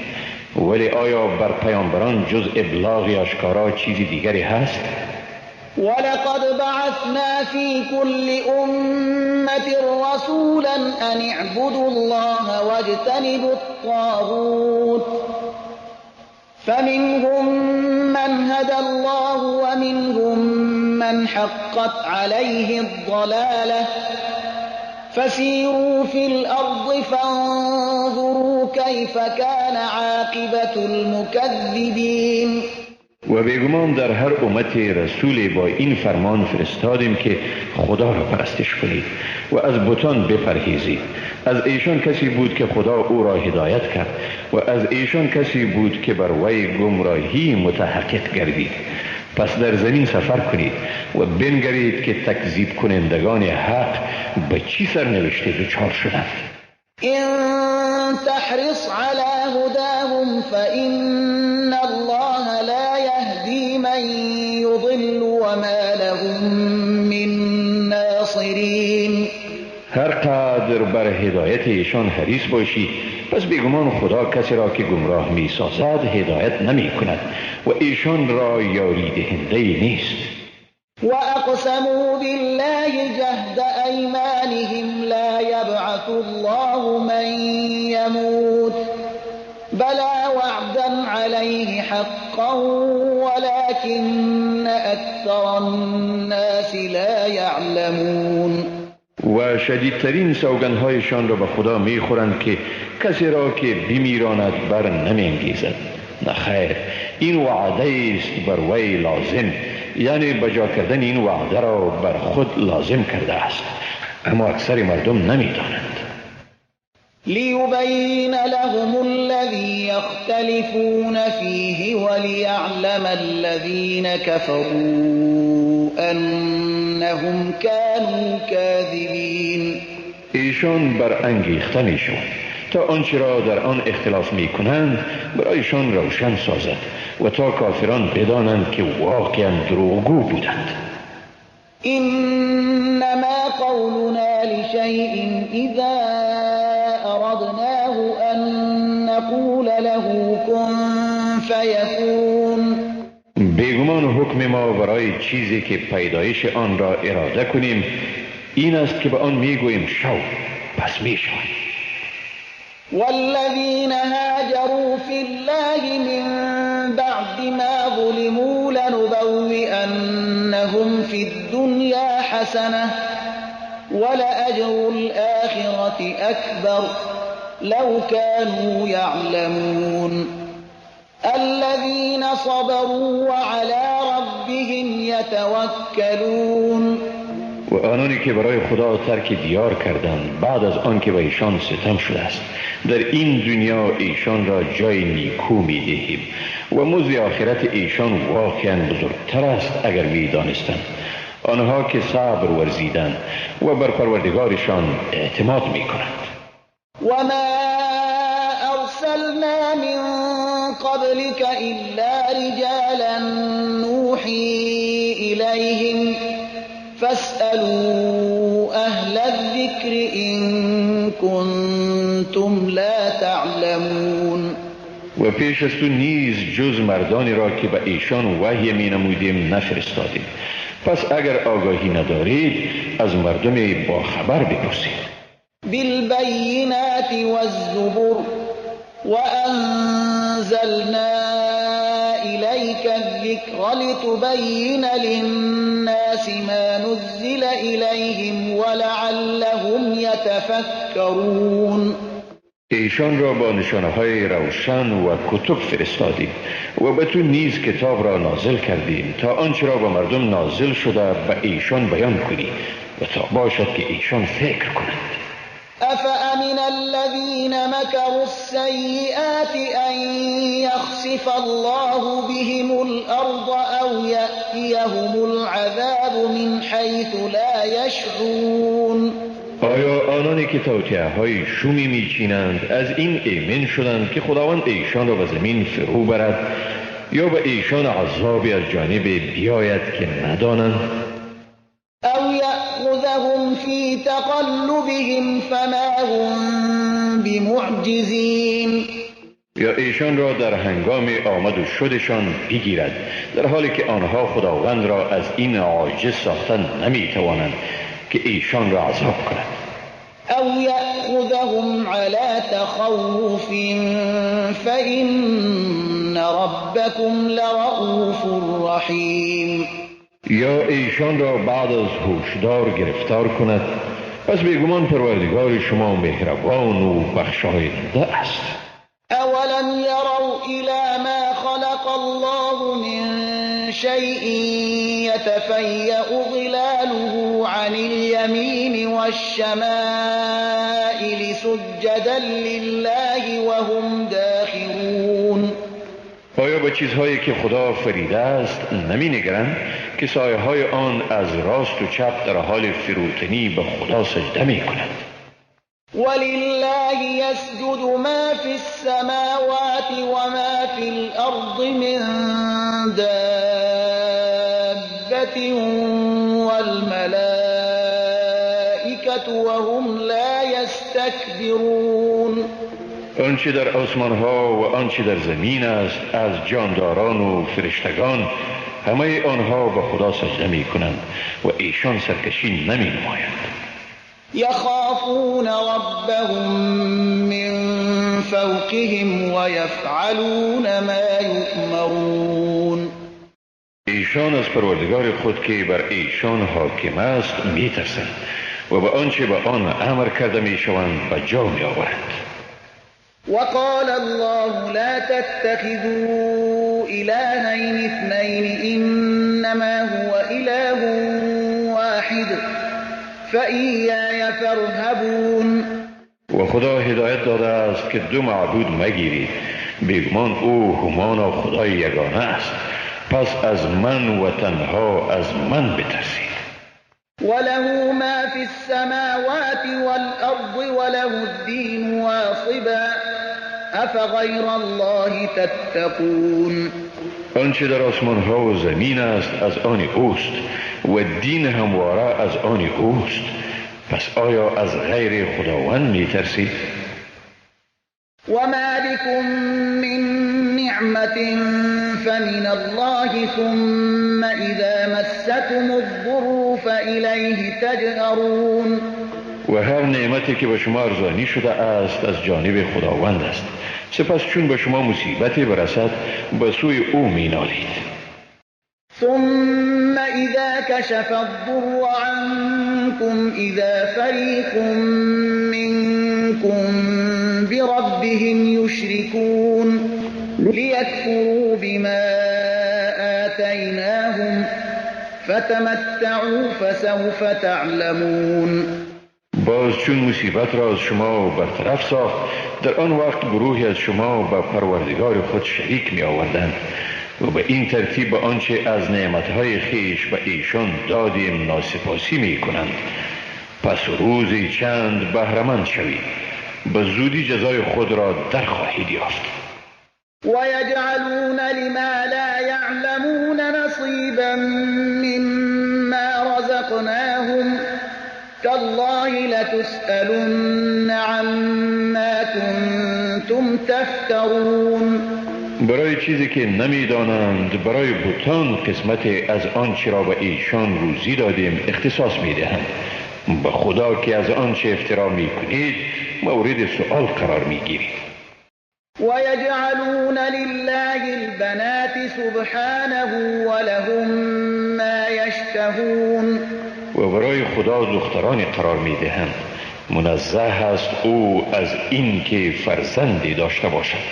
ولی آیا بر پیامبران جز ابلاغ آشکارا چیزی دیگری هست؟ ولقد بعثنا في كل أمة رسولا أن اعبدوا الله واجتنبوا الطاغوت فمنهم من هدى الله ومنهم من حقت عليه الضلالة فسيروا في الأرض فانظروا كيف كان عاقبة المكذبين. و بیگمان در هر امت رسول با این فرمان فرستادیم که خدا را پرستش کنید و از بتان بپرهیزید. از ایشان کسی بود که خدا او را هدایت کرد و از ایشان کسی بود که بر وی گمراهی متحقق گردید. پس در زمین سفر کنید و بنگرید که تکذیب کنندگان حق به چی سرنوشتی دچار شدند. إن تحرص على هداهم فإن الله لا يهدي من يضل وما لهم من ناصرين. هر قدر بر هدایت ایشان حریص باشی، پس بیگمان خدا کسی را که گمراه می سازد هدایت نمی کند و ایشان را یاری دهنده نیست. وأقسموا بالله جهد أيمانهم لا يبعث الله من يموت بلى وعدا عليه حقا ولكن أكثر الناس لا يعلمون. و شدیدترین سوگندهایشان را به خدا میخورند که کسی را که بمیراند بر نمیانگیزد. نه خیر، این وعده است بر وی لازم، یعنی بجا کردن این وعده را بر خود لازم کرده است، اما اکثر مردم نمیدانند. لیبین لهم الذی یختلفون فیه ولیعلم الذین کفروا انهم كانوا کاذبین. ایشان برانگیخته میشوند تا آنچه را در آن اختلاف میکنند برایشان روشن سازد و تا کافران بدانند که واقعا دروغگو بودند. انما قولنا لشیء اذا اردناه ان نقول له کن فیکون. بیگمان حکم ما برای چیزی که پیدایش آن را اراده کنیم این است که به آن میگوییم شو، پس میشود. والذین هاجروا فی الله من بعد ما ظلموا لنبوئنهم فی الدنیا حسنة ولأجر الآخرة أكبر لو كانوا يعلمون. الذين صبروا وعلى ربهم يتوكلون. و آنانی که برای خدا ترک دیار کردند بعد از آن که به ایشان ستم شده است، در این دنیا ایشان را جای نیکو می دهیم و مزد آخرت ایشان واقعا بزرگتر است اگر می دانستند. آنها که صبر ورزیدند و بر پروردگارشان اعتماد می کنند. و ما ارسلنا من قبلك الا رجالا نوحی الیهم فاسألوا أهل الذكر إن كنتم لا تعلمون. و پیش از تو نیز جز مردانی را که به ایشان وحی می نمودیم نفرستادیم، پس اگر آگاهی ندارید از مردم با خبر بپرسید. بالبینات والزبر وأنزلنا إليك الذكر لتبين للناس ما نزل إليهم ولعلهم يتفكرون. ایشان را با نشانه‌های روشن و کتب فرستادیم و به تو نیز کتاب را نازل کردیم تا آنچه را به مردم نازل شده به ایشان بیان کنی و تا باشد که ایشان فکر کنند. أفأمن الذين مكروا السيئات أن يخسف الله بهم الأرض أو يأتيهم العذاب من حيث لا يشعرون. آیا آنانی که توطئه های شومی میچینند از این ایمن شدند که خداوند ایشان را به زمین فرو برد یا به ایشان عذابی از جانب بیاید که ندانند؟ او یأخذهم فی تقلبهم فما هم بمعجزین. یا ایشان را در هنگام آمد و شدشان بگیرد در حالی که آنها خداوند را از این عاجز ساختن نمیتوانند که ایشان را عذاب کند. او یأخذهم علی تخوف فإن ربکم لرؤوف رحیم. یا ایشان را بعد از هوشدار گرفتار کند، پس بیگمان پروردگار شما مهربان و بخشاینده است. اولم یروا الی ما خلق الله من شیء یتفیأ ظلاله عن الیمین والشمائل سجدا لله وهم داخرون. آیا به چیزهایی که خدا آفریده است نمی نگرند که سایه های آن از راست و چپ در حال فروتنی به خدا سجده می کنند؟ ولله یسجد ما فی السماوات و ما فی الارض من دابة والملائکة وهم لا یستکبرون. آنچه در آسمان ها و آنچه در زمین است از جانداران و فرشتگان، همه آنها به خدا سجده می کنند و ایشان سرکشی نمی نمایند. یخافون ربهم من فوقهم ویفعلون ما یؤمرون. ایشان از پروردگار خود که بر ایشان حاکم است می ترسند و به آنچه به آن امر کرده می شوند به جا می آورند. وقال الله لا تتخذوا إلهين اثنين إنما هو إله واحد فإياي فارهبون. و خدا هدایت داده است که دو معبود مگیرید، بیگمان او همانا خدای یگانه است، پس از من و تنها از من بترسید. وله ما في السماوات والأرض وله الدين واصبا أفغير الله تتقون. آنچه در آسمان ها و زمین است از آن اوست و دین همواره از آن اوست، پس آیا از غیر خداوند می ترسید؟ وما بكم من نعمة فمن الله ثم إذا مسكم الضر فإليه تجأرون. و هر نعمتی که به شما ارزانی شده است از جانب خداوند است، سپس چون به شما مصیبتی برسد به سوی او می نالید. ثم إذا كشف الضر عنكم إذا فريق منكم بربهم يشركون ليكفروا بما آتيناهم فتمتعوا فسوف تعلمون. باز چون مصیبت را از شما برطرف ساخت، در آن وقت گروهی از شما به پروردگار خود شریک می آوردند و به این ترتیب به آنچه از نعمتهای خیش به ایشان دادیم ناسپاسی می کنند. پس روزی چند بهره‌مند شوید، به زودی جزای خود را در خواهید یافت. ويجعلون لما لا يعلمون نصيبا مما رزقناهم تالله لتسألن عما كنتم تفترون. برای چیزی که نمیدانند برای بتان قسمت از آنچه را به ایشان روزی دادیم اختصاص میدهند. به خدا که از آنچه افترا میکنید مورد سؤال قرار میگیرید. ويجعلون لله البنات سبحانه ولهم ما يشتهون. و برای خدا دخترانی قرار میدهند، منزه است او از این که فرزندی داشته باشد،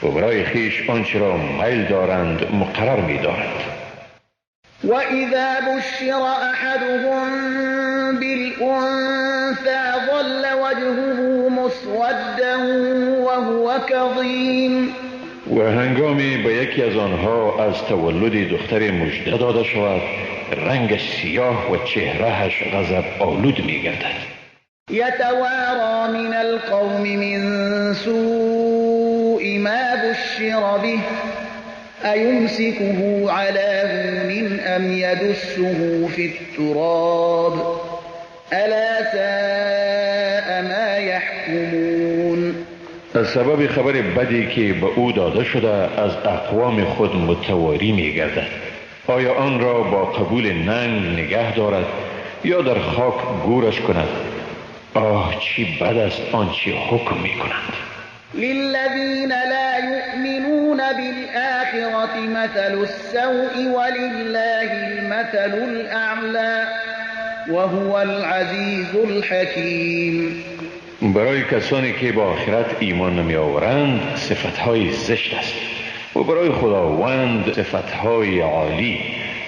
و برای خویش آنچه را میل دارند مقرر میدارند. وإذا بشر أحدهم بالأنثى ظل وجهه مسودا وهو كظيم. و هنگامی به یکی از آنها از تولد دختر مژده داده شود، رنگش سیاه و چهرهش غضب آلود می‌گردد. يتوارى من القوم من سوء ما بشر به أيمسكه على هون أم يدسه في التراب ألا ساء ما يحكمون. از سبب خبر بدی که به او داده شده از اقوام خود متواری می‌گردد. آیا آن را با قبول ننگ نگه دارد یا در خاک گورش کند؟ آه چی بد است آنچه حکم می‌کنند. للذین لا یؤمنون بالآخرة مثل السوء ولله المثل الأعلى وهو العزیز الحکیم. برای کسانی که با آخرت ایمان نمی آورند صفتهای زشت است و برای خداوند صفتهای عالی،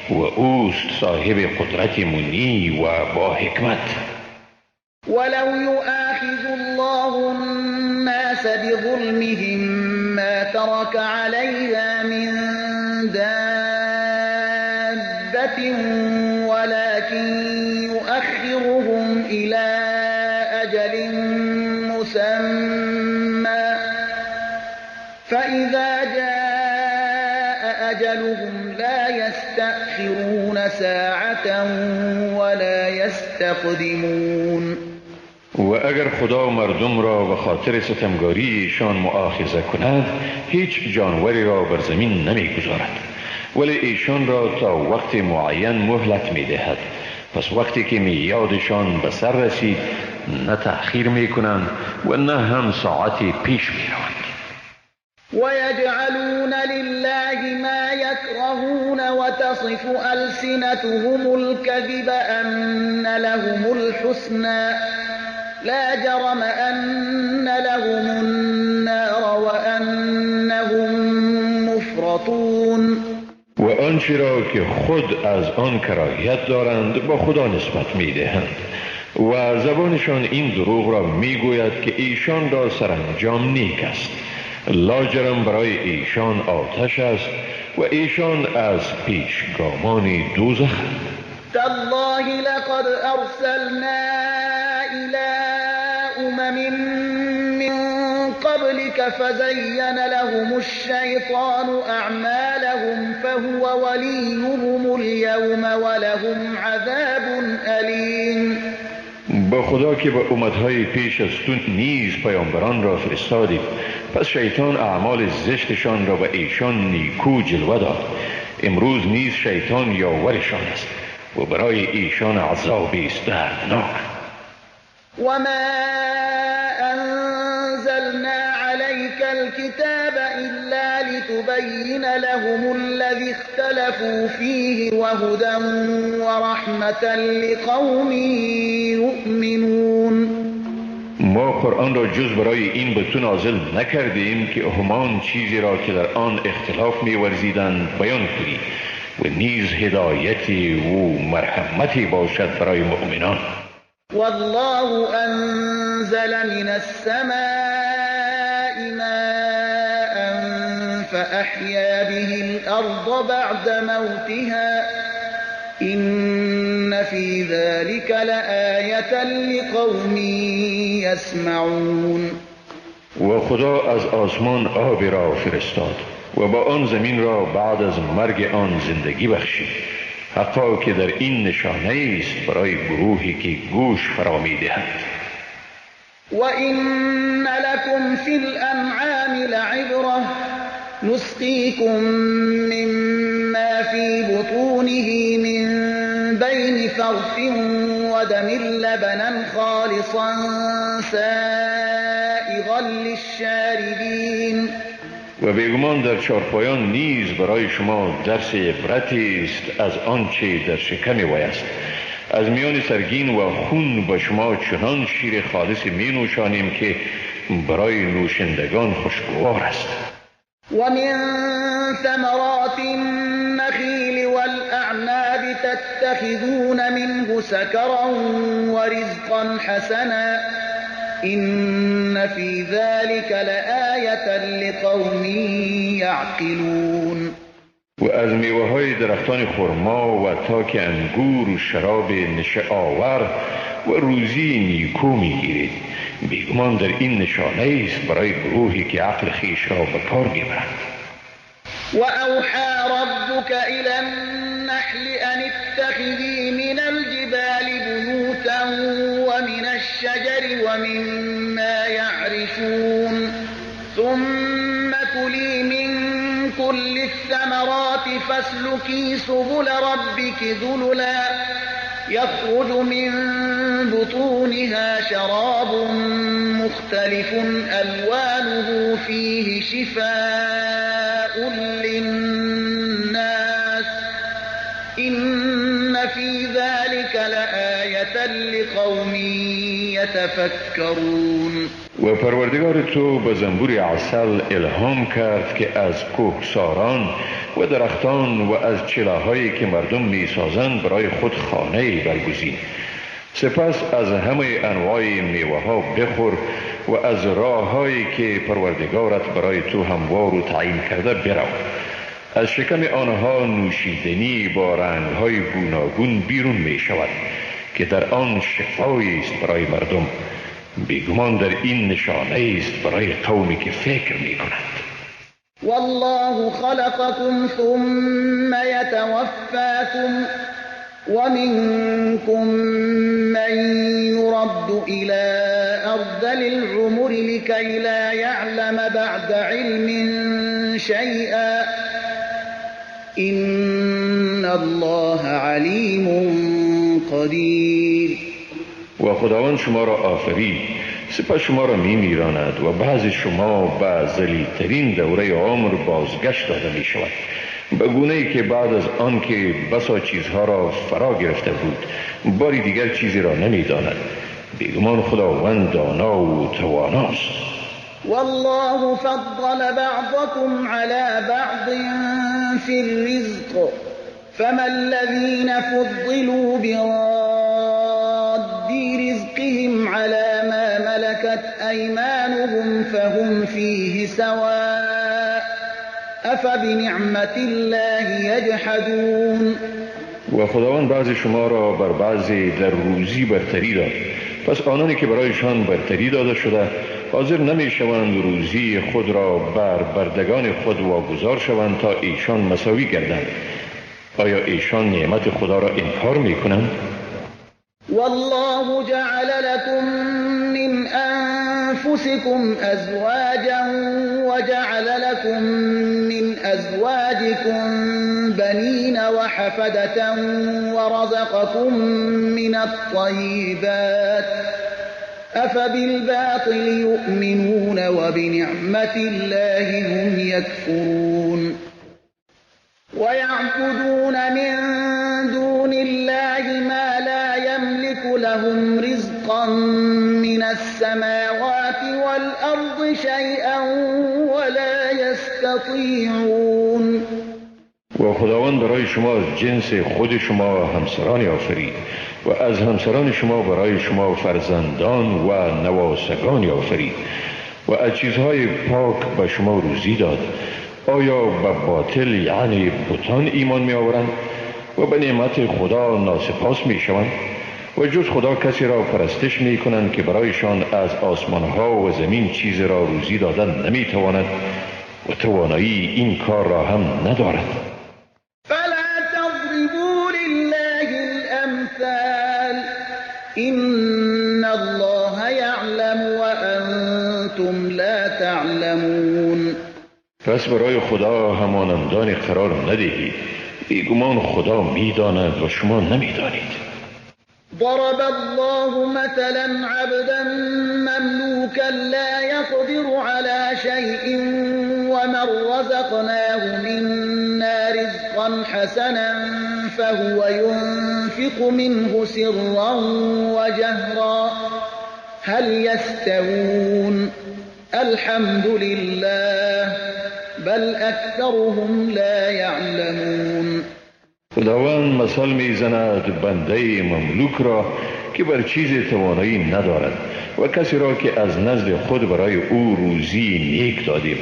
و اوست صاحب قدرت منی و با حکمت. ولو يؤاخذ الله الناس بظلمهم ما ترك عليها من دابة ولكن يؤخرهم إلى أجل مسمى فإذا جاء أجلهم لا يستأخرون ساعة ولا يستقدمون. و اگر خدا مردم را به خاطر ستمگاری ایشان مؤاخذه کند، هیچ جانوری را بر زمین نمیگذارد، ولی ایشان را تا وقت معین مهلت میدهد. پس وقتی که میعادشان به سر رسید، نه تأخیر میکنند و نه هم ساعتی پیش میروند. ويجعلون لله ما يكرهون وتصف ألسنتهم الكذب أن لهم الحسنى لا جرم أن لهم النار وأنهم مفرطون. و آنچه را که خود از آن کراهیت دارند با خدا نسبت می‌دهند و زبانشان این دروغ را می‌گوید که ایشان را سرانجام نیک است. لاجرم برای ایشان آتش است و ایشان از پیشگامان دوزخ. تالله لقد ارسلنا الى امم من قبلك فزين لهم الشیطان اعمالهم فهو وليهم اليوم ولهم عذاب الیم. با خدا که به امتهای پیش از تو نیز پیامبران را فرستادیم، پس شیطان اعمال زشتشان را به ایشان نیکو جلوه داد. امروز نیز شیطان یاورشان است و برای ایشان عذابی است دردناک. و ما انزلنا علیک الكتاب الا لتبین لهم الذی اختلفوا فیه وهدى ورحمة لقوم یؤمنون. ما قرآن را جز برای این به تو نازل نکردیم که همان چیزی را که در آن اختلاف می‌ورزیدند بیان کنی و نیز هدایتی و مرحمتی باشد برای مؤمنان. والله انزل من السماء ماء فأحيا به الأرض بعد موتها إن في ذلك لآية لقوم يسمعون. و خدا از آسمان آب را فرستاد و با آن زمین را بعد از مرگ آن زندگی بخشید، حتی که در این نشانه است برای گروهی که گوش فرا می‌دهند. و إن لكم في الأنعام لعبرة نسقيكم مما في بطونه من بين فرث ودم لبنا خالصا سائغا للشاربین. و بیگمان در چارپایان نیز برای شما درس عبرتی است از آنچه در شکم وی است. از میان سرگین و خون به شما چنان شیر خالص می نوشانیم که برای نوشندگان خوشگوار است. و من ثمرات النخیل والأعناب تتخذون منه سكرا ورزقا حسنا إن في ذلك لآية لقوم يعقلون. و از میوه های درختان خرما و تاک انگور و شراب نشه آور و روزی نیکو میگیرید. بیگمان در این نشانه است برای گروهی که عقل خویش را به کار میبرند. و اوحى ربك الى النحل ان اتخذي من الجبال بيوتا ومن الشجر ومما يعرشون ثم كلي من كل الثمرات فاسلكي سبل ربك ذللا يخرج من بطونها شراب مختلف ألوانه فيه شفاء للناس إن في ذلك لآية لقوم يتفكرون. و پروردگار تو به زنبور عسل الهام کرد که از کوهساران و درختان و از چلاهایی که مردم میسازند برای خود خانه برگزین. سپس از همه انواع میوه ها بخور و از راههایی که پروردگارت برای تو هموار و تعیین کرده برو. از شکم آنها نوشیدنی با رنگهای گوناگون بیرون می شود که در آن شفایی است برای مردم. بیگمان در این نشانه است برای قومی که فکر می کنند. والله خلقكم ثم يتوفاكم ومنكم من يرد إلى أرذل العمر لكي لا يعلم بعد علم شيئا إن الله عليم قدير. و خداوند شما را آفرید، سپس شما را می میراند و بعض شما به ذلیل‌ترین دوره عمر بازگشت داده می شود، به گونه ای که بعد از آن که بسا چیزها را فرا گرفته بود باری دیگر چیزی را نمی داند. بیگمان خداوند دانا و تواناست. والله فضل بعضكم على بعض في الرزق فما الذين فضلوا براد رزقهم على ما ملكت أيمانهم فهم فيه سواء أفبنعمة الله يجحدون. و خداوند بعضی شما را بر بعضی در روزی برتری داد، پس آنانی که برایشان برتری داده شده حاضر نمی شوند روزی خود را بر بردگان خود واگذار شوند تا ایشان مساوی گردند. آیا ایشان نعمت خدا را انکار می کنند؟ والله جعل لكم من أنفسكم أزواجا وجعل لكم من أزواجكم بنين وحفدة ورزقكم من الطيبات أفبالباطل يؤمنون وبنعمة الله هم يكفرون. ويعبدون من دون الله ما لا يملك لهم رزقا من السماوات والأرض شيئا ولا يستطيعون. و خداوند برای شما از جنس خود شما همسرانی آفرید و از همسران شما برای شما فرزندان و نواسگانی آفرید و از چیزهای پاک به شما روزی داد. آیا به باطل یعنی بتان ایمان می آورند و به نعمت خدا ناسپاس می شوند و جز خدا کسی را پرستش می کنند که برایشان از آسمانها و زمین چیز را روزی دادن نمی تواند و توانایی این کار را هم ندارد. فلا تضربوا لله الامثال ان الله يعلم وانتم لا تعلمون. پس برای خدا همانندان قرار ندهید، بیگمان خدا میداند و شما نمیدانید. ضرب الله مثلا عبدا مملوكا لا يقدر على حسنا فهو ينفق منه سرا وجهرا هل يستوون الحمد لله بل أكثرهم لا يعلمون. خداوند مثال میزند بنده مملوک را که بر چیز توانایی ندارد و کسی را که از نزد خود برای او روزی نیک دادیم،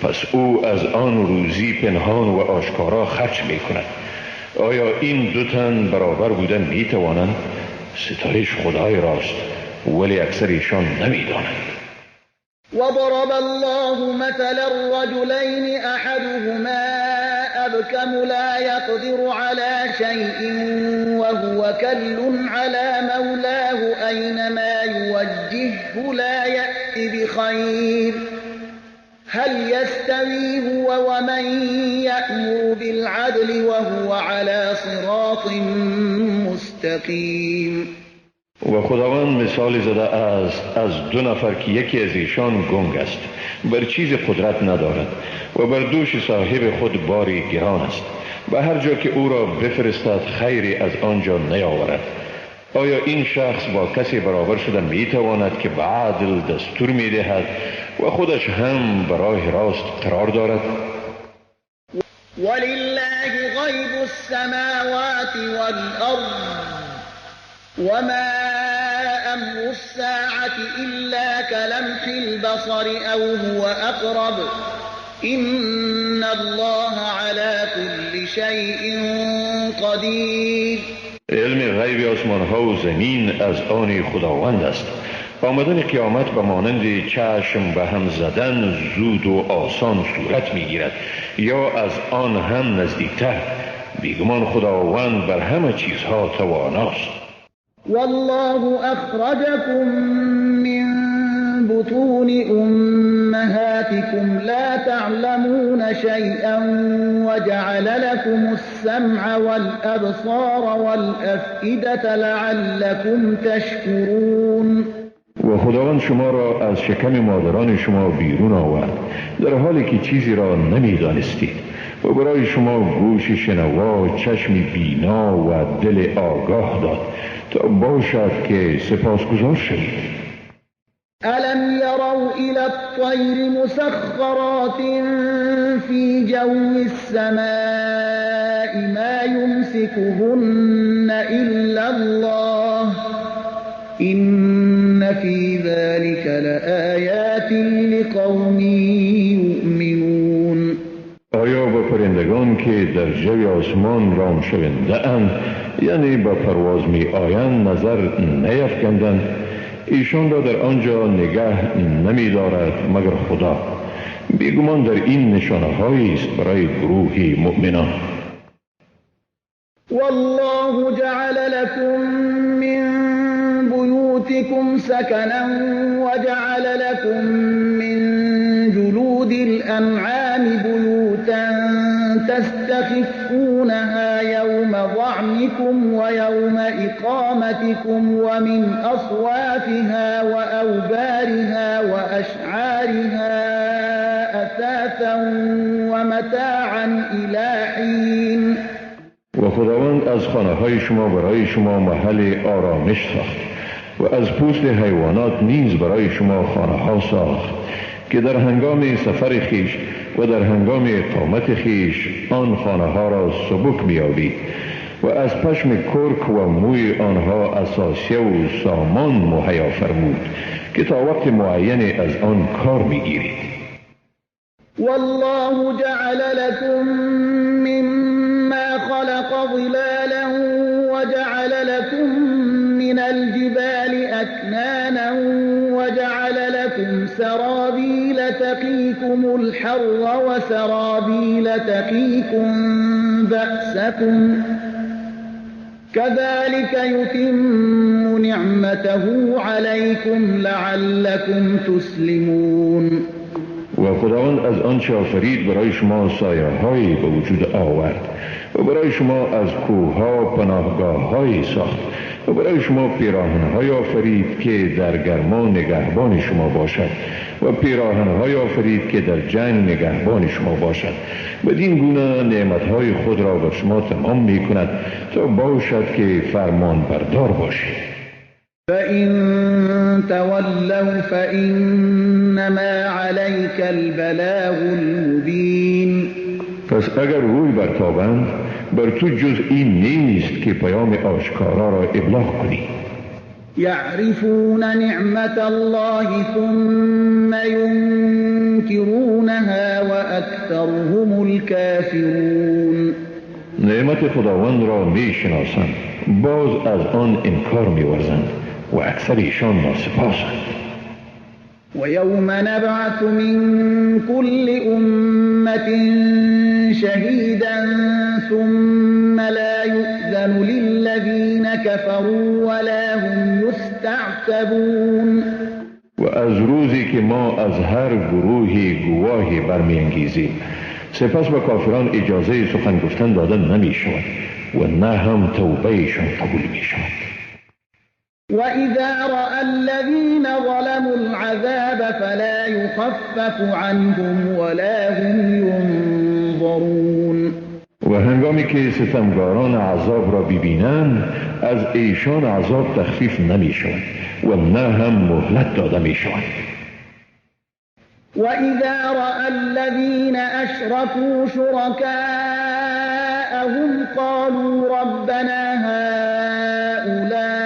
پس او از آن روزی پنهان و آشکارا خرج می کند. آیا این دو تن برابر بودن می توانند؟ ستایش خدای راست، ولی اکثر ایشان نمی دانند. وضرب الله مثلا رجلين أحدهما أبكم لا يقدر على شيء وهو كل على مولاه أينما يوجهه لا يأت بخير هل يستوي هو ومن يأمر بالعدل وهو على صراط مستقيم. و خداوند مثال زده است از دو نفر که یکی از ایشان گنگ است، بر چیز قدرت ندارد و بر دوش صاحب خود باری گران است، به هر جا که او را بفرستد خیری از آنجا نیاورد. آیا این شخص با کسی برابر شده میتواند که به عدل دستور میدهد و خودش هم براه راست قرار دارد؟ ولله غیب السماوات والارض وما أمر الساعة إلا كلمح البصر أو هو أقرب إن الله على كل شيء قدير. علم غیب آسمان ها و زمین از آن خداوند است. آمدن قیامت به مانند چشم به هم زدن زود و آسان صورت میگیرد یا از آن هم نزدیکتر. بیگمان خداوند بر همه چیزها تواناست. والله أخرجكم من بطون أمهاتكم لا تعلمون شيئا وجعل لكم السمع والأبصار والأفئدة لعلكم تشكرون. و خداوند شما را از شکم مادران شما بیرون آورد در حالی که چیزی را نمی‌دانستید و برای شما گوش شنوا، چشم بینا و دل آگاه داد تا باشد که سپاسگزار شوید. ألم يروا إلى الطير مسخرات في جو السماء ما يمسكهن إلا الله إن في ذلك لآيات لقوم يؤمنون. آیا با پرندگان که در جو آسمان رام شونده اند، یعنی با پرواز می آیند، نظر نیفکندند؟ ایشان را در آنجا نگه نمی دارد مگر خدا. بیگمان در این نشانه هایی است برای گروه مؤمنان. والله جعل لكم من بيوتكم سكنا وجعل لكم من جلود الأنعام بيوتا تستخفونها يوم ظعنكم ويوم إقامتكم ومن أصوافها وأوبارها وأشعارها أثاثا ومتاعا إلى حين. و خداوند از خانه های شما برای شما محل آرامش ساخت و از پوست حیوانات نیز برای شما خانه ها ساخت که در هنگام سفر خیش و در هنگام اقامت خیش آن خانه ها را سبک می‌یابید و از پشم کرک و موی آنها اساسیه و سامان مهیا فرمود که تا وقت معین از آن کار می‌گیرید. والله جعل لكم مما خلق ظلالا وجعل لكم من الجبال أكنانا وجعل لكم سرابيل تقيكم الحر وسرابيل تقيكم بأسكم كذلك يتم نعمته عليكم لعلكم تسلمون. و و خداوند از آنچه آفرید برای شما سایه‌هایی به وجود آورد و برای شما از کوه‌ها پناهگاه‌هایی ساخت و برای شما پیراهن‌های آفرید که در گرما نگهبان شما باشد و پیراهن‌های آفرید که در جنگ نگهبان شما باشد. بدین گونه نعمت‌های خود را بر شما تمام می‌کند تا باشد که فرمان بردار باشید. فإن تولوا فإنما عليك البلاغ المبين. پس اگر روی برتابند بر تو جز این نیست که پیام آشکارا را ابلاغ کنی. یعرفون نعمت الله ثم ینکرونها واکثرهم الكافرون. نعمت خداوند را میشناسند، باز از آن انکار میورزند و اکثر ایشان ناسپاسند. و یوم نبعث من كل امة شهیدا ثم لا یؤذن للذین كفروا ولا هم یستعتبون. و از روزی که ما از هر گروهی گواهی برمیانگیزیم، سپس به کافران اجازه سخن گفتن داده نمی شود و نه هم توبه ایشان قبول می شود. وإذا رأى الذين ظلموا العذاب فلا يخفف عنهم ولا هم ينظرون. و هنگامی که ستمگاران عذاب را ببینند از ایشان عذاب تخفیف نمی شود و نه هم مهلت داده می شود. وإذا رأى الذين أشركوا شركاءهم قالوا ربنا هؤلاء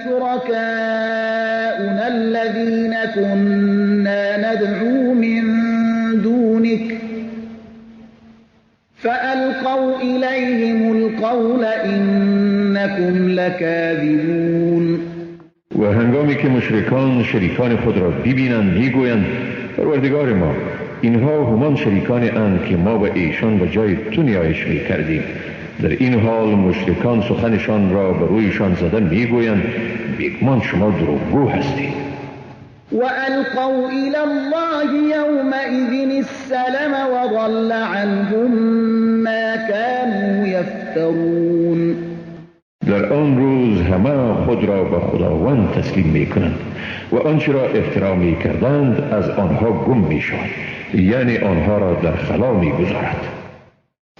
شركاؤنا الذين كنا ندعو من دونك فألقوا إليهم القول إنكم لكاذبون. و هنگامی که مشرکان شریکان خود را ببینند میگویند پروردگار ما، اینها همان شریکان اند که ما به ایشان به جای تو نیایش میکردیم. در این حال مشرکان سخنشان را به رویشان زده میگویند بیگمان شما دروغگو هستید. و القوا الی الله یومئذ السلم وضل عنهم ما كانوا یفترون. در آن روز همه خود را به خداوند تسلیم میکنند و آنچه را افترا میکردند از آنها گم میشود، یعنی آنها را در خلا میگذارد.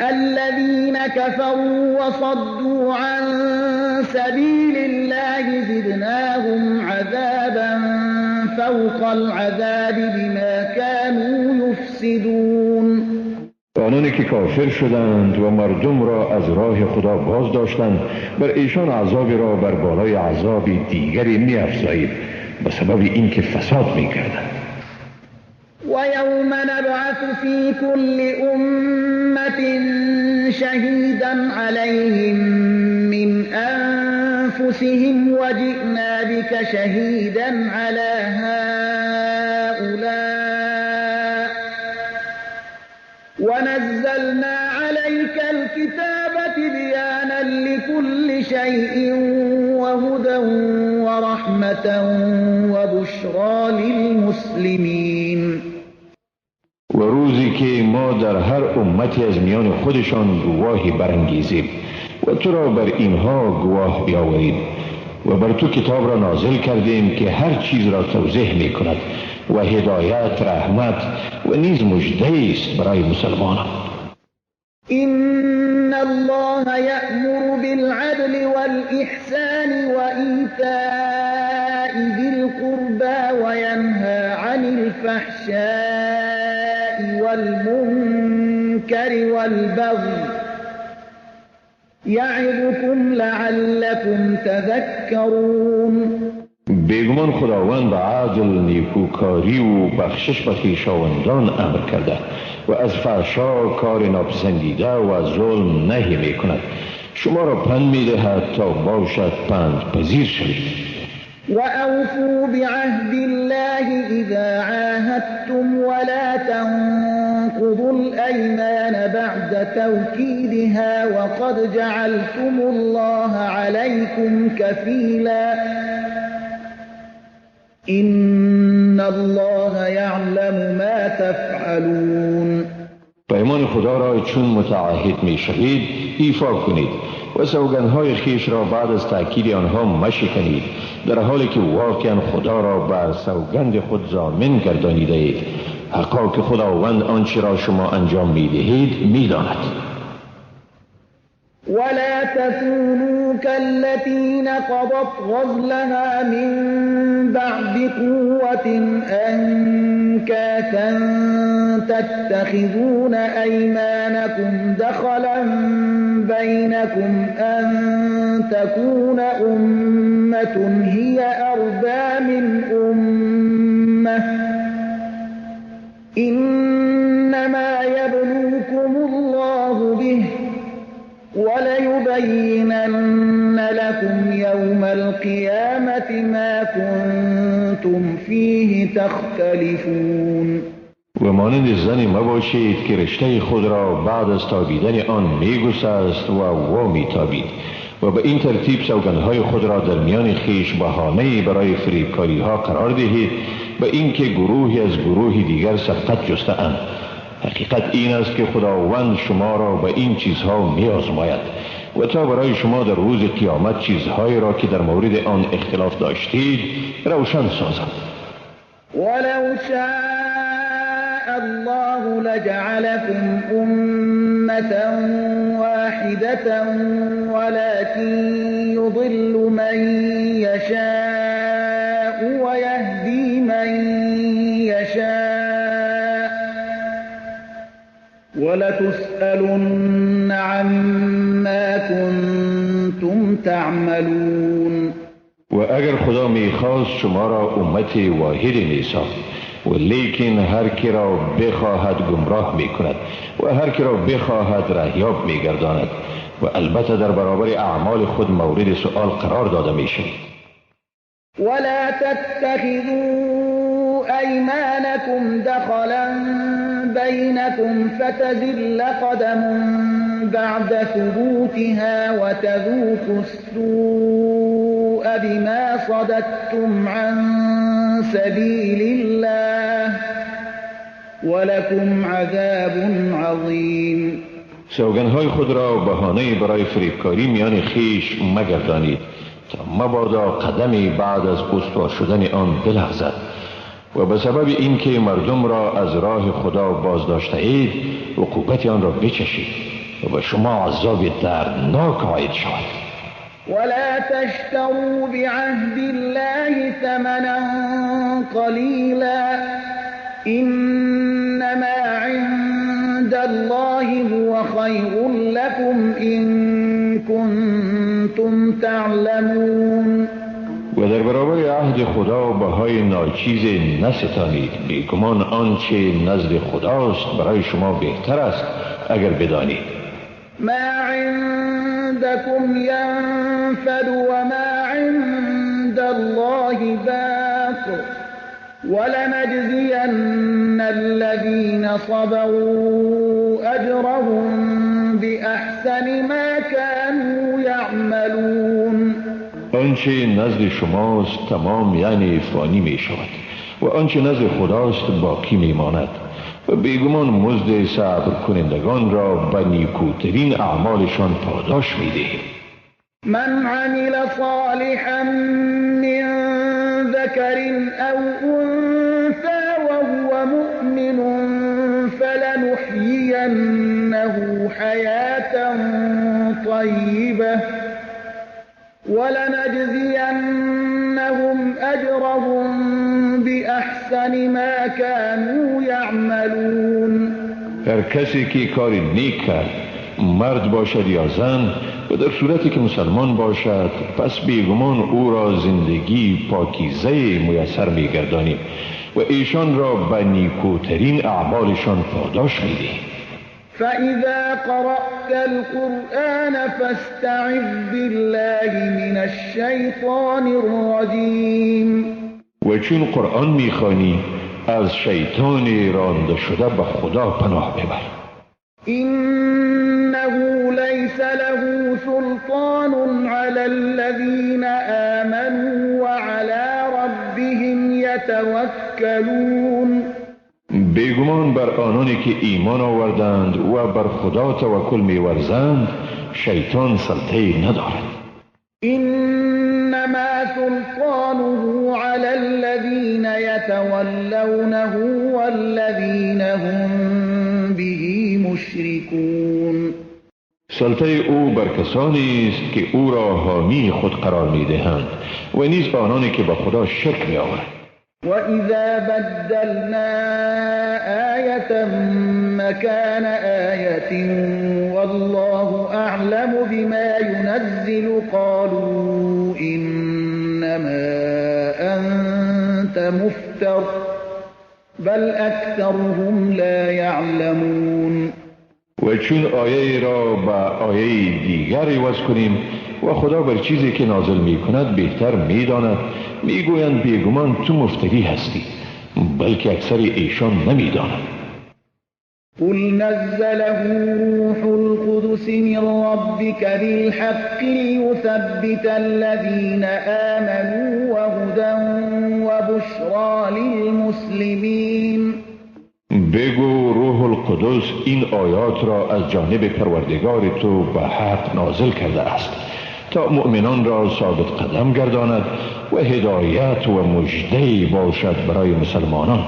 الذين كفروا وصدوا عن سبيل الله زدناهم عذابا فوق العذاب بما كانوا يفسدون. آنانی که کافر شدند و مردم را از راه خدا باز داشتند بر ایشان عذابی را بر بالای عذاب دیگری می‌افزاییم به سبب اینکه فساد می‌کردند. و یوم نبعث فی کل امة شهیدا علیهم من انفسهم وجئنا بک شهیدا علی هؤلاء ونزلنا عليك الكتاب تبيانا لكل شيء وهدى ورحمة وبشرى للمسلمين. و روزی که ما در هر امتی از میان خودشان گواهی برانگیزیم و تو را بر اینها گواه بیاوریم و بر تو کتاب را نازل کردیم که هر چیز را توضیح می کند و هدایت، رحمت و نیز مژده است برای مسلمانان. إن الله يأمر بالعدل والإحسان وإيتاء ذي القربى وينهى عن الفحشاء والمنكر والبغي يعظكم لعلكم تذكرون. بیگمان خداوند به عدل، نیکوکاری و بخشش به خویشاوندان امر کرده و از فحشا، کار ناپسندیده و ظلم نهی می کند. شما را پند می دهد تا باشد پند پذیر شوید. و اوفوا بعهد الله اذا عاهدتم ولا تنقضوا الایمان بعد توکیدها وقد جعلتم الله علیکم کفیلا إن الله يعلم يعلم ما تفعلون. پیمان خدا را چون متعهد می شوید ایفا کنید و سوگندهای خویش را بعد از تأکید آنها مشکنید، در حالی که واقعا خدا را بر سوگند خود ضامن گردانیده اید. حقا که خداوند آنچه را شما انجام می دهید می داند. ولا تكونوا كالتي نقضت غزلها من بعد قوة أنكاثا تتخذون أيمانكم دخلا بينكم أن تكون أمة هي أربى من أمة إنما يبلوكم الله به وليبينن لكم يوم القيامة ما كنتم فيه تختلفون. و مانند زنی مباشید که رشته خود را بعد از تابیدن آن میگسست و وا میتابید و به این ترتیب سوگندهای خود را در میان خویش بهانه‌ای برای فریبکاری‌ها قرار دهید، به اینکه گروهی از گروه دیگر سبقت جسته اند. حقیقت این است که خداوند شما را به این چیزها می‌آزماید و تا برای شما در روز قیامت چیزهایی را که در مورد آن اختلاف داشتید روشن سازد. ولو شاء الله لجعلكم أمة واحدة ولكن يضل من يشاء ويهدي من يشاء ولتسألن عما كنتم تعملون. و اگر خدا میخواست شما را امت واحد میساخت، و لیکن هر کی را بخواهد گمراه میکند و هر کی را بخواهد رهیاب میگرداند و البته در برابر اعمال خود مورد سؤال قرار داده میشوید. ولا تتخذوا أيمانكم دخلا بينكم فتزل قدم بعد ثبوتها وتذوقوا السوء بما صددتم عن سبيل الله ولكم عذاب عظيم. سوگندهای خود را بهانه برای فریبکاری میان خویش مگردانید تا مبادا قدمی بعد از استوار شدن آن بلغزد و به سبب اینکه مردم را از راه خدا بازداشته اید عقوبت آن را بچشید و به شما عذاب دردناک عاید شود. ولا تشتروا بعهد الله ثمنا قليلا إنما عند الله هو خير لكم إن كنتم تعلمون. و در برابر عهد خدا بهای ناچیز نستانید، بیگمان آنچه نزد خداست برای شما بهتر است اگر بدانید. ما عندكم ينفد وما عند الله باق ولنجزين الذين صبروا أجرهم بأحسن ما كانوا يعملون. آنچه نزد شماست تمام یعنی فانی می شود و آنچه نزد خداست باقی می ماند و بیگمان مزد صبر کنندگان را به نیکوترین اعمالشان پاداش می دهیم. من عمل صالحا من ذكر أو أنثى وهو مؤمن فلنحيينه حياة طيبة ولنجزينهم أجرهم بأحسن ما كانوا يعملون. هر کسی که کار نیک کرد، مرد باشد یا زن، و در صورتی که مسلمان باشد، پس بیگمان او را زندگی پاکیزه میسر میگردانیم و ایشان را به نیکوترین اعمالشان پاداش میدهیم. فإذا قرأت القرآن فاستعذ بالله من الشیطان الرجیم. و چون قرآن میخوانی از شیطان رانده شده به خدا پناه ببر. إنه ليس له سلطان على الذين آمنوا وعلى ربهم يتوكلون. بیگمان بر آنانی که ایمان آوردند و بر خدا توکل می‌ورزند شیطان سلطه ندارد. انما سلطانه على الذين يتولونه والذين هم به مشركون. سلطه او بر کسانی است که او را حامی خود قرار می‌دهند و نیز آنانی که به خدا شرک می‌آورند. وَإِذَا بَدَّلْنَا آيَةً مَكَانَ آيَةٍ وَاللَّهُ أَعْلَمُ بِمَا يُنَزِّلُ قَالُوا إِنَّمَا أَنْتَ مُفْتَرٍ بَلْ أَكْثَرُهُمْ لَا يَعْلَمُونَ. و چون آیه را با آیه دیگر عوض کنیم و خدا بر چیزی که نازل می کند بهتر می داند، می گویند بیگمان تو مفتری هستی، بلکه اکثر ایشان نمی دانند. قل نزله روح القدس من ربك بالحق ليثبت الذين آمنوا وهدى وبشرى للمسلمين. بگو روح القدس این آیات را از جانب پروردگار تو به حق نازل کرده است تا مؤمنان را ثابت قدم گرداند و هدایت و مژده باشد برای مسلمانان.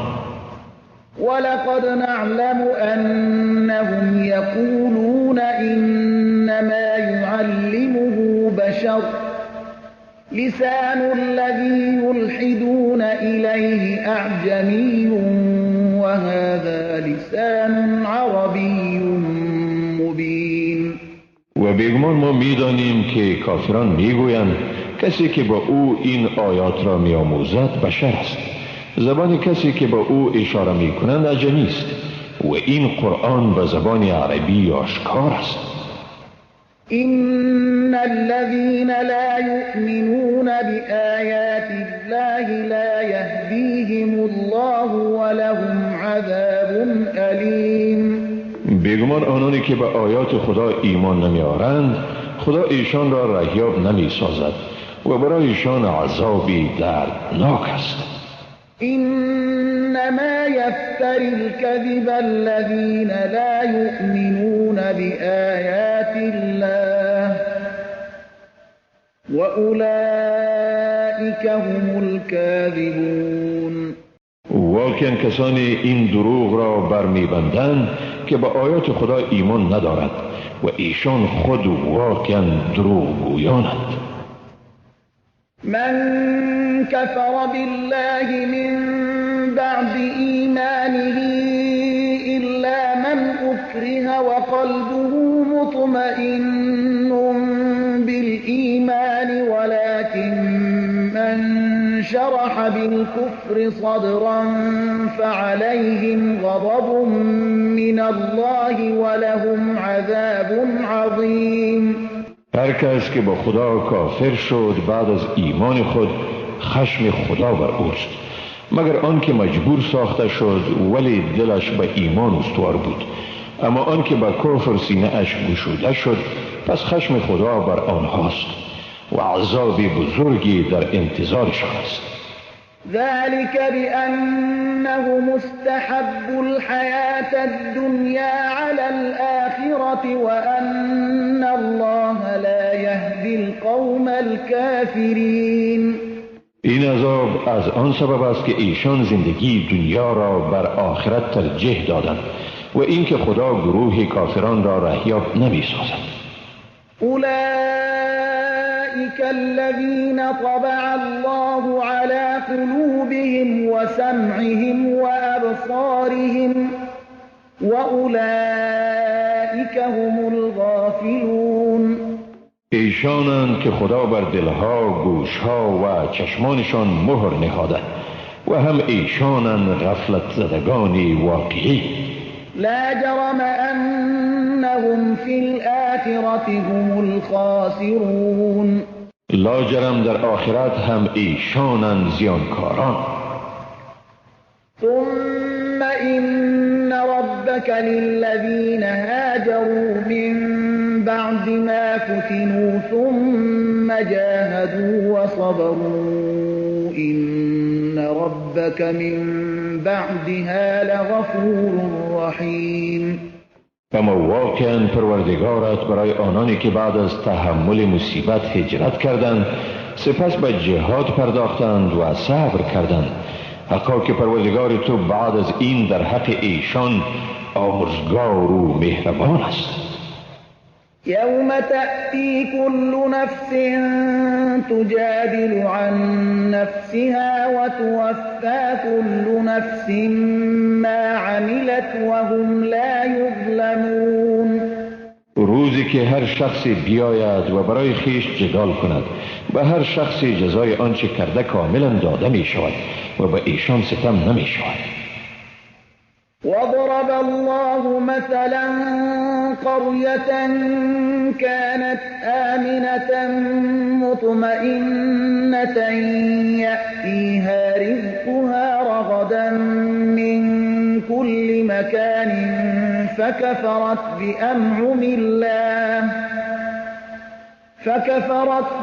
ولقد نعلم انهم یقولون انما يعلمه بشر لسان الذي يلحدون إليه أعجمي وهذا لسان عربي مبين. و بیگمان ما میدانیم که کافران میگویند کسی که با او این آیات را میآموزد بشر است، زبان کسی که با او اشاره میکنند عجمی است و این قرآن به زبان عربی آشکار است. إن الذين لا يؤمنون بآيات الله لا يهديهم الله ولهم عذاب أليم. بیگمان آنانی که به آیات خدا ایمان نمیآورند خدا ایشان را رهیاب نمیسازد و برای ایشان عذابی دردناک است. إنما يفتري الكذب الذين لا يؤمنون بآيات الله وأولئك هم الكاذبون. واقعا کسانی این دروغ را برمیبندند که به آیات خدا ایمان ندارند و ایشان خود واقعا دروغ گویانند. من كفر بالله من بعد إيمانه إلا من أكره وقلبه مطمئن بالإيمان ولكن من شرح بالكفر صدرا فعليهم غضب من الله ولهم عذاب عظيم. هر کس که با خدا کافر شد بعد از ایمان خود خشم خدا بر اوست، مگر آن که مجبور ساخته شد ولی دلش به ایمان استوار بود. اما آن که به کفر سینه اش گشوده شد پس خشم خدا بر آنهاست و عذاب بزرگی در انتظارشان است. ذلك بأنه مستحب الحياة الدنيا على الآخرة وأن الله لا يهدي القوم الكافرين. این عذاب از آن سبب است که ایشان زندگی دنیا را بر آخرت ترجیح دادند و اینکه خدا گروه کافران را رهیاب نمی‌سازد. أولئك الذين طبع الله على قلوبهم وسمعهم وأبصارهم وأولئك هم الغافلون. ایشانند که خدا بر دلها، گوشها و چشمانشان مهر نهاده و هم ایشانند غفلت زدگان واقعی. لا جرم انهم فی الآخرة هم الخاسرون. لا جرم در آخرت هم ایشانند زیانکاران. ثم إن ربك للذين هاجروا من بعد ما فتنوا ثم جاهدوا وصبروا إن ربك من بعدها لغفور رحیم. اما واقعا پروردگارت برای آنانی که بعد از تحمل مصیبت هجرت کردند، سپس به جهاد پرداختند و صبر کردند، حقا که پروردگار تو بعد از این در حق ایشان آمرزگار و مهربان است. یوم تأتی كل نفس تجادل عن نفسها وتوفى كل نفس ما عملت وهم لا یظلمون. روزی که هر شخصی بیاید و برای خیش جدال کند، به هر شخصی جزای آنچه کرده کاملا داده می شود و به ایشان ستم نمی شود. وضرب الله مثلا قرية كانت آمنة مطمئنة يأتيها رزقها رغدا من كل مكان فكفرت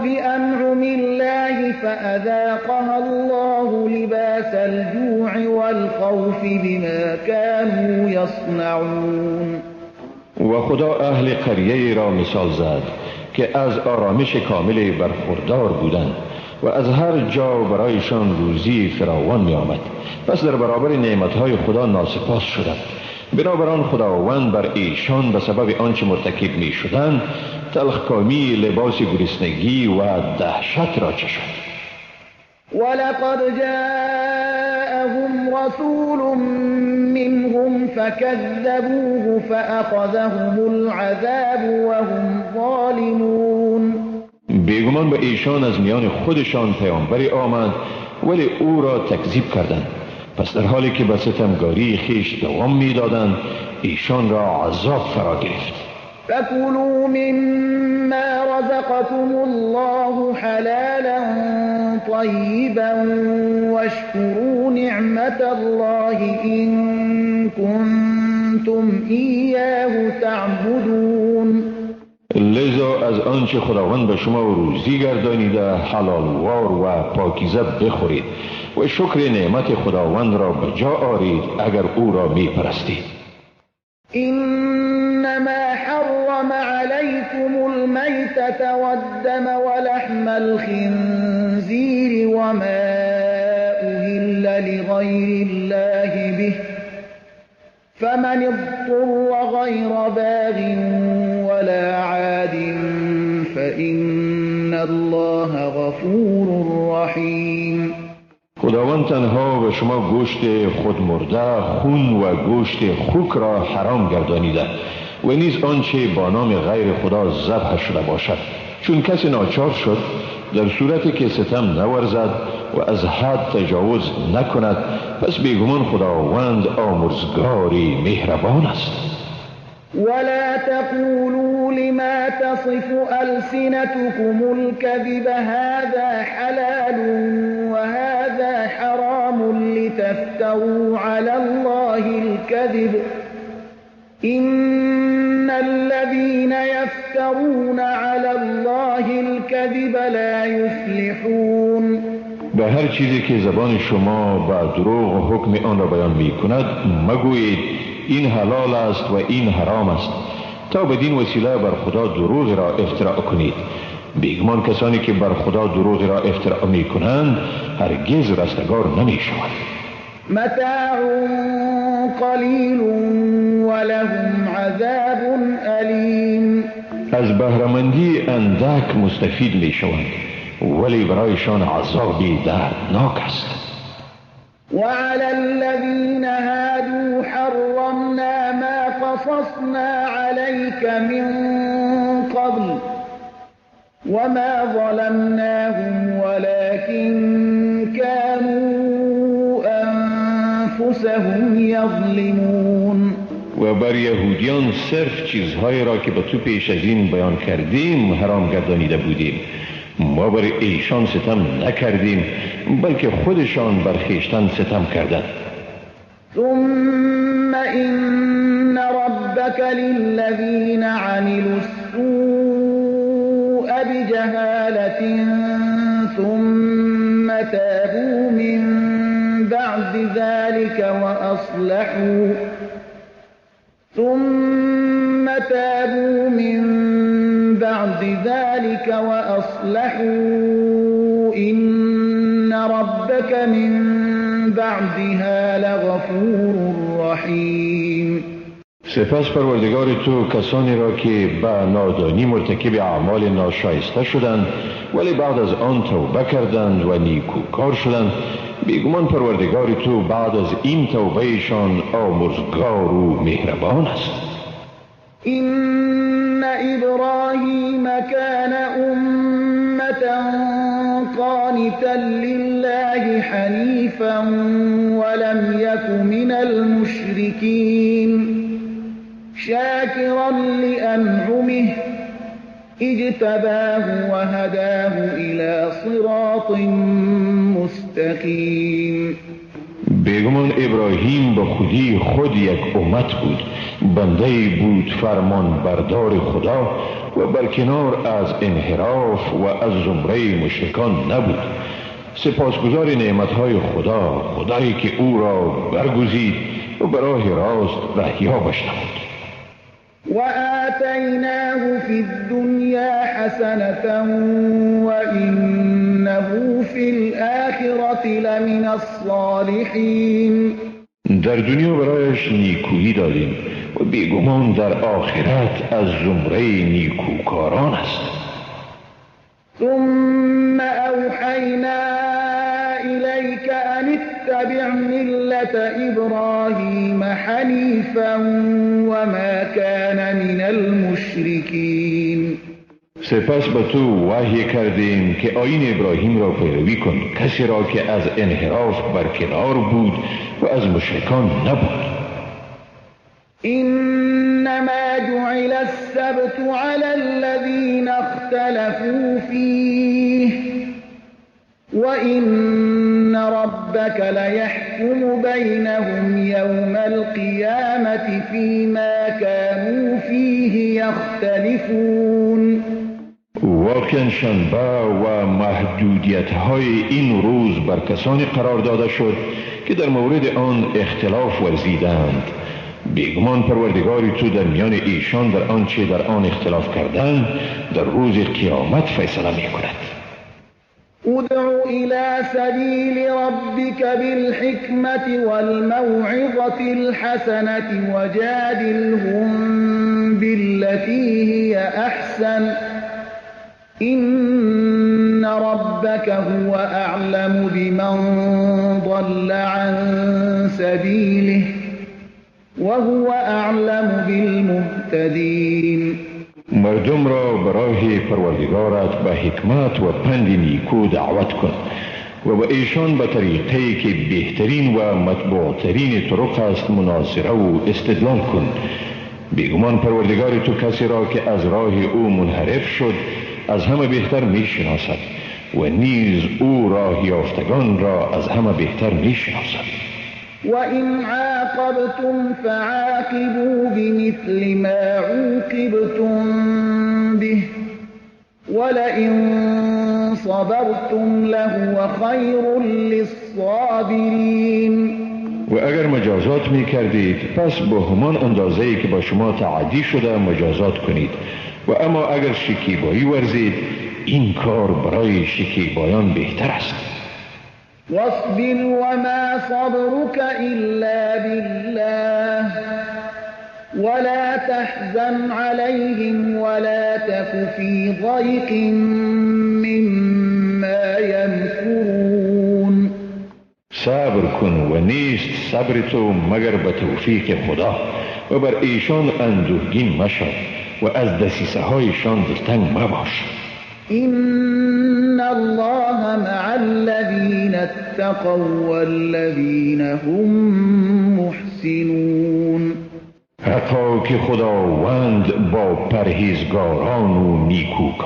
بأنعم الله فأذاقها الله لباس الجوع والخوف بما كانوا يصنعون. و خدا اهل قریه را مثال زد که از آرامش کامل برخوردار بودند و از هر جا برایشان روزی فراوان می آمد، پس در برابر نعمتهای خدا ناسپاس شدند. بنابراین خداوند بر ایشان به سبب آنچه مرتکب می شدند تلخکامی لباس گرسنگی و دهشت را چشاند. ولقد جاءهم رسول منهم فكذبوه فأخذهم العذاب وهم ظالمون. بیگمان به ایشان از میان خودشان پیامبری آمد، ولی او را تکذیب کردند. پس در حالی که به ستمگاری خویش دوام میدادند، ایشان را عذاب فرا گرفت. فكلوا مما رزقكم الله حلالا طيبا واشكروا نعمة الله إن كنتم إياه تعبدون. لذا از آنچه خداوند به شما روزی گردانیده حلالوار و پاکیزه بخورید و شکر نعمت خداوند را به جا آرید اگر او را می پرستید. إنما حرم عليكم الميتة والدم ولحم الخنزير وما أهل لغير الله به فمن اضطر غير باغ ولا عاد فإن الله غفور رحيم. خداوند تنها به شما گوشت خودمرده، خون و گوشت خوک را حرام گردانیده و نیز آنچه با نام غیر خدا ذبح شده باشد، چون کسی ناچار شد در صورتی که ستم نورزد و از حد تجاوز نکند، پس بیگمان خداوند آمرزگاری مهربان است. ولا تقولوا لما تصف ألسنتكم الكذب هذا حلال وهذا حرام لتفتروا على الله الكذب إن الذين يفترون على الله الكذب لا يفلحون. به هر چیزی که زبان شما با دروغ حکم آن را بیان می کند مگویید این حلال است و این حرام است، تا بدین وسیله بر خدا دروغ را افتراء کنید. بیگمان کسانی که بر خدا دروغ را افتراء می کنند هرگز رستگار نمی شوند. متاع قلیل ولهم عذاب الیم. از بهره‌مندی اندک مستفید می شوند، ولی برایشان عذابی دردناک است. وعلى الذين هادوا حرمنا ما قصصنا عليك من قبل وما ظلمناهم ولكن كانوا أنفسهم يظلمون. و بر یهودیان صرف چیزهایی را که به تو پیش از این بیان کردیم حرام گردانیده بودیم. ما بر ایشان ستم نکردیم، بلکه خودشان بر خویشتن ستم کردند. ثم إن ربك للذين عملوا السوء بجهالة ثم تابوا من بعد ذلك وأصلحوا ثم تابوا من بعد ذلك وأصلحوا إن ربك من بعدها لغفور رحیم. سپس پروردگار تو کسانی را که به نادانی مرتکب اعمال ناشایسته شدند ولی بعد از آن توبه کردند و نیکوکار شدند، بیگمان پروردگار تو بعد از این توبهشان آمرزگار و مهربان است. إن إبراهیم كان أمة قانتا لله حنیفا ولم يك من المشرکین شاکرا لأنعمه اجتباه وهداه إلى صراط مستقیم. بیگمان ابراهیم به خودی خود یک امت بود، بنده بود فرمان بردار خدا و برکنار از انحراف و از زمره مشرکان نبود. سپاسگزار نعمتهای خدا، خدایی که او را برگزید و به راه راست رهیابش نمود. و آتیناه فی الدنیا حسنة و انه فی الآخرة لمن الصالحین. در دنیا برایش نیکویی دادیم و بیگمان در آخرت از زمره نیکوکاران است. ثم اوحینا الیک ان اتبع ملة ابراهیم حنیفا وما کان من المشرکین. سپس به تو وحی کردیم که آیین ابراهیم را پیروی کن، کسی را که از انحراف برکنار بود و از مشرکان نبود. انما جعل السبت على الذين اختلفوا فيه وإن ربك ليحكم بينهم يوم القيامة فيما كانوا فيه يختلفون. واقعا شنبه و محدودیت های این روز بر کسانی قرار داده شد که در مورد آن اختلاف ورزیدند. بیگمان پروردگاری تو در میان ایشان در آنچه در آن اختلاف کردند در روز قیامت فیصله می کند. ادع إلى سبيل ربك بالحكمة والموعظة الحسنة وجادلهم بالتي هي أحسن إن ربك هو أعلم بمن ضل عن سبيله وهو أعلم بالمهتدين. مردم را برای پروردگارت به حکمت و پند نیکو دعوت کن و به ایشان به طریقه‌ای که بهترین و مطبوعترین طرق است مناظره و استدلال کن. بیگمان پروردگار تو کسی را که از راه او منحرف شد از همه بهتر میشناسد و نیز او راه یافتگان را از همه بهتر میشناسد. وَإِنْ عَاقَبْتُمْ فَعَاقِبُوا بِمِثْلِ مَا عُوقِبْتُمْ بِهِ وَلَئِنْ صَبَرْتُمْ لَهُوَ خَيْرٌ لِلصَّابِرِينَ. و اگر مجازات می کردید پس به همان اندازه‌ای که با شما تعدی شده مجازات کنید، و اما اگر شکیبایی ورزید این کار برای شکیبایان بهتر است. واصبر وما صبرك إلا بالله ولا تحزن عليهم ولا تك في ضيق مما يمكرون. صبر کن و نیست صبر تو مگر به توفیق خدا، و بر ایشان اندوهگین مشو و از دسیسه هایشان دلتنگ مباش. إن الله مع الذين اتقوا والذين هم محسنون. حقا که خداوند با پرهیزگاران و نیکوکاران